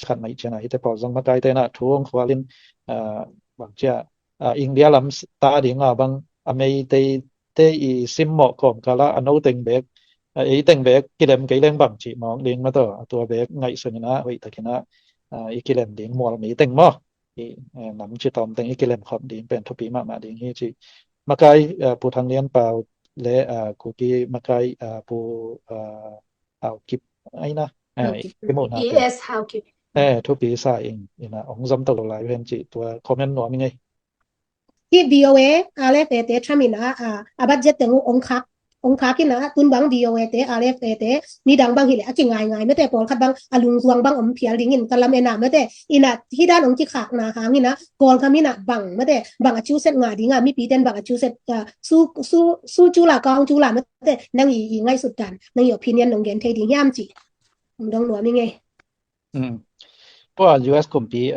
khat mah i ciana hite pawl zong makaite na thu ong khualin bangcia India lam ta dinga bang a Meitei te i simmawh kawmkala a no teng bek ei teng bek kilem kei leng bang cih mawk ding mataw a tua bek ngaihsun ina hoih takina i kilem ding mual mi teng maw. I nam ci tawm teng i kilem khop ding pen thupi mahmah ding hi ci. Makai Pu Thang Lian Pau le Kuki makai Pu Hau Kip aina i muhna pen thupi sa ing ina ong zom to lo lai ven ci tua comment nuam i ngei. Hi V O A R F A te tham ina a budget teng ong khak ong khak ina tun bang V O A te R F A te nidang bang hileh a kingaingai mete pawlkhat bang a lungzuang bang om phial dingin ka lam ena mete ina hi dan ong kikhakna hang ina Kawlgam ina bang mete bang a ciuset nga dinga mipi ten bang a ciuset su su su cula kaung cula mete nang i i ngaihsut dan nang i opinion nong gen thei ding hiam ci. Ong dong nuam i ngei. Tua U S kumpi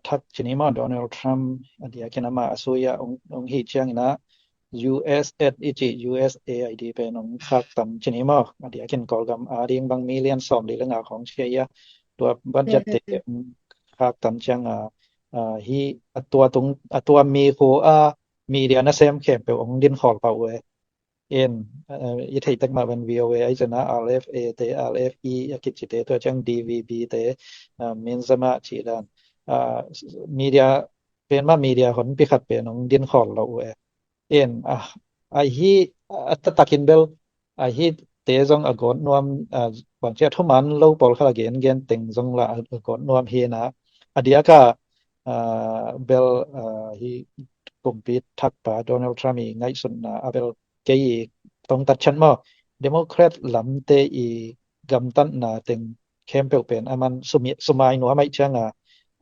thak cini maw Donald Trump a diakin ama a sui a ong hi ciangina U S A i ci U S A I D pen ong khak tam cini maw a diakin Kawlgam a ding bang million sawm li le nga khong cia ia tua budget te ong khak tam cianga hi a tua tung a tua mi khu a media nasem khempeuh ong din khawl pah uh e. In i theitek mah ven V O A ai zena R F A te R F E a kicite tua ciang D V B te minzama cih dan media pen mah media honpi khat pen ong din khawl lo uh e. In ahi a taktakin bel ahi te zong a gawt nuam bangcia thuman lo pawlkhat a gen gen teng zong la a gawt nuam hi na a diaka bel hi kumpi thakpa Donald Trump i ngaihsutna a bel kei i tongtat chan maw Democrat lamte i gamtatna teng khempeuh pen a man sumai nuam aih cianga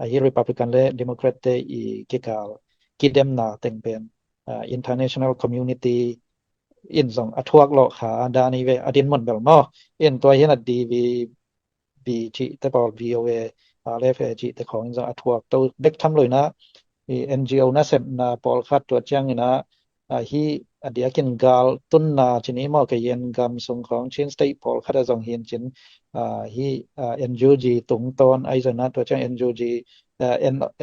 ahi Republican le Democrat te i kikal kidemna teng pen international community in zong a thuak lawh kha dan i ve a din mun bel maw. In tua hin a D V B cihte pawl V O A R F A cihte khawng in zong a thuak to bek tham loina N G O nasepna pawlkhat tua ciangina hi a diakin gal tunna cini maw kei en gam sung khawng Chin State pawlkhat a zong hin cin hi N U G tungtawn ai zona tua ciang N U G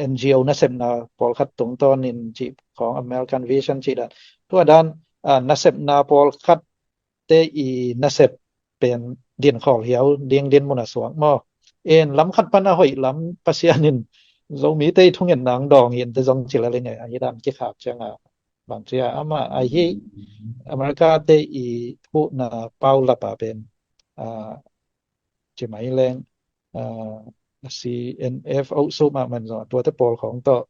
N G O nasepna pawlkhat tungtawn in cih khawng American Vision cih dan tua dan nasepna pawlkhat te i nasep pen din khawl hiau ding din mun a suak maw. En lam khat pan a hoih lam Pasian in Zomite i thungetna hong dawng hi inteh zong ci lel ing ei, ahi dan kikhak ciang a bang ci a, amah ahi America te i huhna paulap a pen, ah, ci mai leng, ah, C N F oh suh mahmah in zong tuate pawl khawng tawh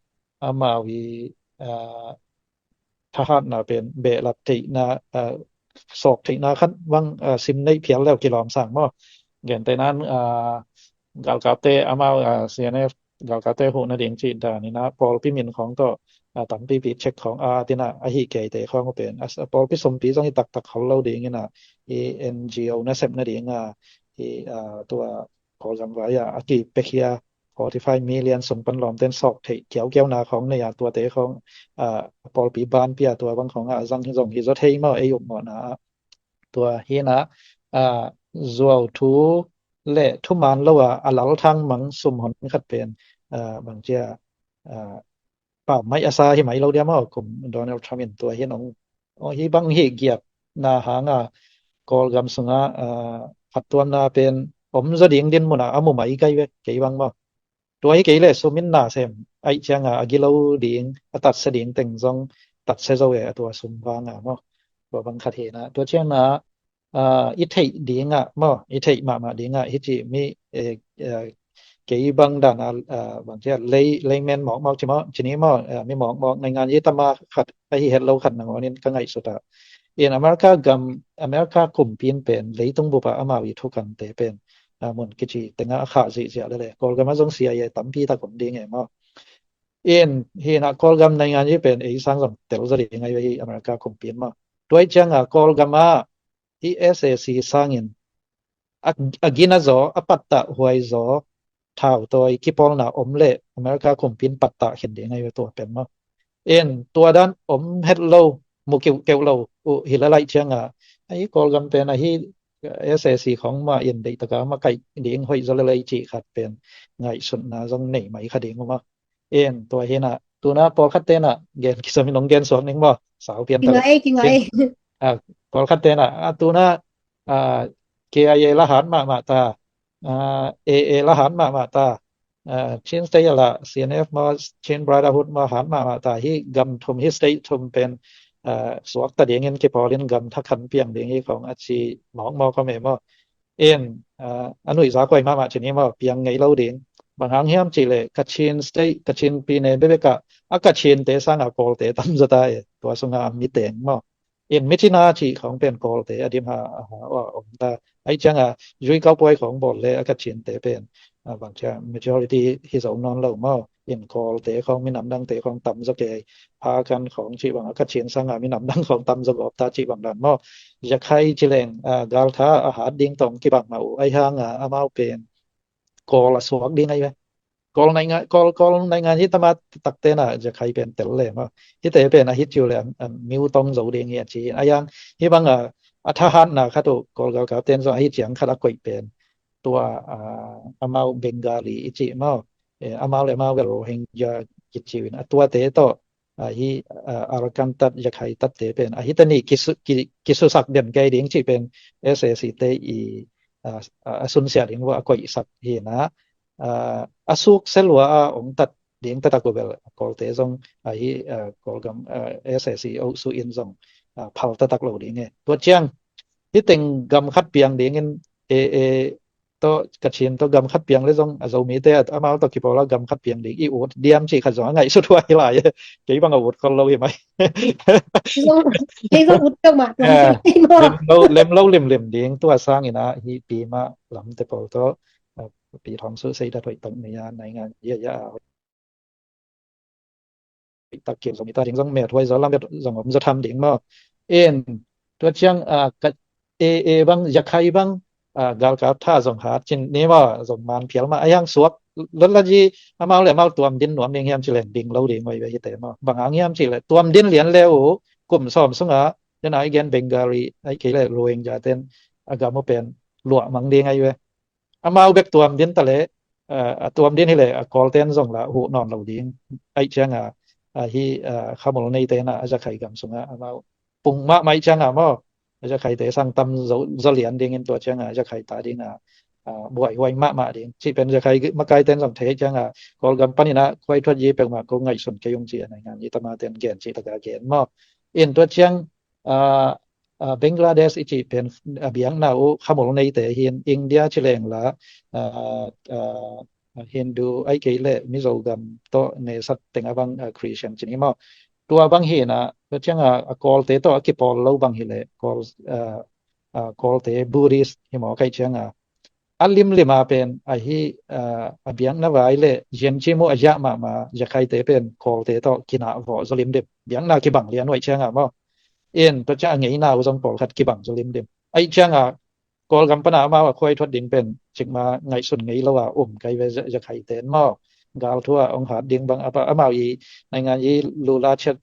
amau i, ah, thahatna pen behlap theihna, ah, sawk theihna khat bang, ah, sim neih phial leu kilawm sang maw. Gentehna in, ah, galkapte amau, ah, C N F galkapte huhna ding cih dan in ah pawlpi min khawng tawh, ah, tampipi check khawng a, tin ah ahi keite khawng uh pen, ah, pawlpi sumpi zong hi taktak khol lo ding in ah, i N G O nasepna ding a, i, ah, tua Kawlgam vai a a kipekhia forty five million sung pan lawmten sawk theih kiaukiauna khawng nei a, tuate khawng, ah, pawlpi banpi a tua bang khawng a zang zong hi zaw thei maw, ei upmawhna ah. Tua hi in ah, ah, zuau thu le thuman lo a a lalthang mang sum hon khat pen, ah, bang ci a, ah, pammaih a sa hi mai lo dia maw, kum Donald Trump in tua hi in hong, oh, hih bang hih giatna hang a Kawlgam sung a, ah, phattuamna pen om zaw ding dinmun a a mu mai kei ve, kei bang maw. Tua hi kei leh sum in na sem ahih ciang a a gilo ding, a tatsia ding teng zong tatsia zo e, a tua sum vang a maw. Tua bang khat hi in ah, tua ciang a, ah, i theih ding ah maw, i theih mahmah ding ah, hih ci mi, eh, eh, kei bang dan a, ah, bang ci a lay, layman mawkmawk ci maw, ci ni maw, ah, mi mawkmawk naingan i tama khat ahi het lo khat nangawn in ka ngaihsut ah, in America gam, America kumpi in pen leitung bup ah amau i thukante pen, ah, mun kici teng ah a khah zihziah lel e, Kawlgam ah zong C I A tampi tak om ding e maw. In hi in ah Kawlgam naingan i pen ei sang zong tel zaw ding ahi ve, hi America kumpi in maw. Tua ahih ciang a Kawlgam ah hih S A C sangin a, a gina zaw, a pattah huai zaw thautawi kipawlna om leh America kumpi in pattah khin ding ahi ve tua pen maw. In tua dan om het lo, mu keuhkeuh lo uh hi lel ahih ciang a, ahi Kawlgam pen ahi S A C khawng mah in deihtak a makaih ding hoih zaw lel ei cih khat pen ngaihsutna zong nei mai kha ding uh maw. In tua hi in ah, tu in ah pawlkhatte in ah gen kisam in hong gen suak ning maw, sau pian ta leh. Kingah ei, kingah ei. Ah, pawlkhatte in ah, ah, tu in ah, ah, K I A la hat mahmah ta, ah, A A la hat mahmah ta, ah, Chin State ah la C N F maw, Chin Brotherhood maw hat mahmah ta, hih gam thum, hih state thum pen, ah, suakta dingin kipawl in gam thakhat piang ding hi khawng a ci mawkmawk om e maw. In, ah, a nuihza kuai mahmah ci ni maw, piang ngei lo ding. Bang hang hiam cih leh Kachin State, Kachin pi ne bekbek ah a Kachinte sang a Kawlte tam zaw ta e, tua sung a a mi teng maw. In Myitkyina cih khawng pen Kawlte a dim ha, a ha, a om ta. Ahih ciang a Zui Cowboy khawng bawl leh a Kachinte pen, ah, bang ci a majority hi zo nawn lo maw. In Kawlte khawng, minam dangte khawng tam zaw kei, Phakan khawng cih bang a Kachin sang a minam dang khawng tam zaw gawp ta cih bang dan maw. Yakhai ci leng, ah, galtha a hat ding tawh kibang mah uh, ahi hang a amau pen Kawl a suak ding ahi ve. Kawl naingan, Kawl, Kawl naingan hi tama takte in ah Yakhai pen tel le maw. Hihte pen a hih ciu leh, ah, miu tong zo ding hi a ci. Ahi hang hih bang a, a thahatna khat uh Kawl galkapte in zong ahi ciang khat a koih pen tua, ah, amau Bengali i cih maw. Eh, amau leh amau bel Rohingya kici uh in, a tuate tawh, ah, hih, ah, Arakan tat, Yakhai tatte pen, ah, hihte nih kisu-, ki-, kisusak den kei ding cih pen S A C te i, ah, ah, a sunsia ding uh a koihsak hi in ah, ah, a suksia lua a hong tat ding taktak uh bel Kawlte zong, ah, hih, ah, Kawlgam, ah, S A C oh suh in zong, ah, phal taktak lo ding e. Tua ciang hih teng gam khat piang dingin A A tawh Kachin tawh gam khat piang leh zong a Zomite a, amau tawh kipawl a gam khat piang ding i ut diam cih khat zong a ngaihsut huai lai e. Kei bang a ut khol lo hi mai. Kei zong, kei zong ut peuhmah tuam, eh, kei maw. Lem lo, lem lo limlim ding, tua sangin ah hih pi mah lamte pawl tawh, ah, pi thawng suh sei dat hoih tak nei a, naingan ya ya a tak kil zong i ta ding zong met huai zaw lam bet zong om zaw tham ding maw. In tua ciang, ah, ka A A bang, Yakhai bang, ah, galkap tha zong hat cin ni maw, zong man phial mah, ahi hang suak lotla zi, amau leh amau tuam din nuam ding hiam ci leng ding lo ding huai ve hihte maw. Bang hang hiam cih leh tuam din lian le uh kum sawm sung a, den a i gen Bengali, ahih kei leh Rohingya ten a gam uh pen luah mang ding ahi ve. Amau bek tuam din ta leh, ah, a tuam din hi leh a Kawlten zong lah huh nawn lo ding. Ahih ciang a, ah, hih, ah, Khamul neite in ah a Yakhai gam sung a amau pung mahmah ahih ciang a maw, a Yakhaite sang tam zaw, zaw lian dingin tua ciang a Yakhai ta ding a, buaihuai mahmah ding cih pen Zakhai makaite'n zong thei ciangah Kawlgam paninah khuaithuat yi peuhmah ko ngaihsun kei ung ci a naingan yi tamate'n gen cih taka gen maw. In tua ciang Bangladesh i cih pen a biakna uh khamul neite hin India ci lengla Hindu aih kei leh Mizogam tawh nesat teng a bang Christian ci ni maw. Tua bang hinah tua ciangah a Kawlte tawh a kipawl lo bang hileh Kawl Kawlte Buddhist hi maw kaih ciangah a limlima pen ahi a biakna vai le ziancim uh a ziah mahmah Zakhaite pen Kawlte tawh kinah vawh zaw limlim biakna kibang lian uh aih ciangah maw. In tua ciang a ngeina uh zong pawlkhat kibang zaw limlim aih ciangah Kawlgam pana amau a khuaithuat ding pen cikma ngaihsun ngei lo a um kai ve Zakhaite in maw. Galthu a ong hat ding bang amau i naingan yi lula chet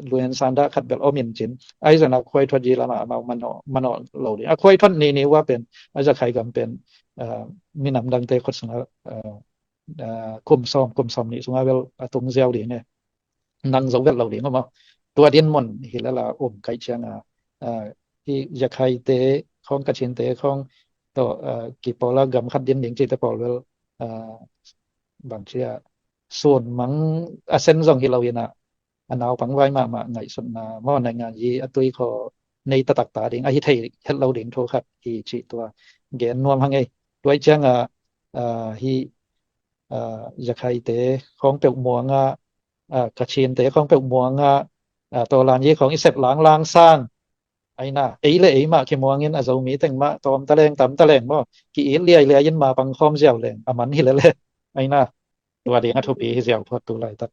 luensan dah khat bel om in cin ahi zana khuaithuat yi lama amau manawh lo ding a khuaithuat nini uh a pen a Zakhai gam pen minam dangte khut sunga kum sawm kum sawm nih sunga bel a tung ziau ding e. Nang zo vet lo ding uh maw. Tua din mun hi lala um kaih cianga hi Zakhaite khawng Kachinte khawng tawh kipawla gam khat din ding cite pawl bel bang cia sun mang a sen zong hi lo inah a naupang vai mahmah ngaihsutna maw naingan yi a tui khaw nei tatakta ding ahi thei het lo ding thu khat hi cih tua gen nuam hang ei. Tuai cianga hi Zakhaite khawng peuh muanga Kachinte khawng peuh muanga tawlan yi khawng i sep langlang sang aina ei le ei mah kimuangin a Zomi teng mah tawm taleng tam taleng maw ki-it liailiai in ma pang khawm ziau leng a man hi lele aina tua ding a thupi hi ziau phot tu laitak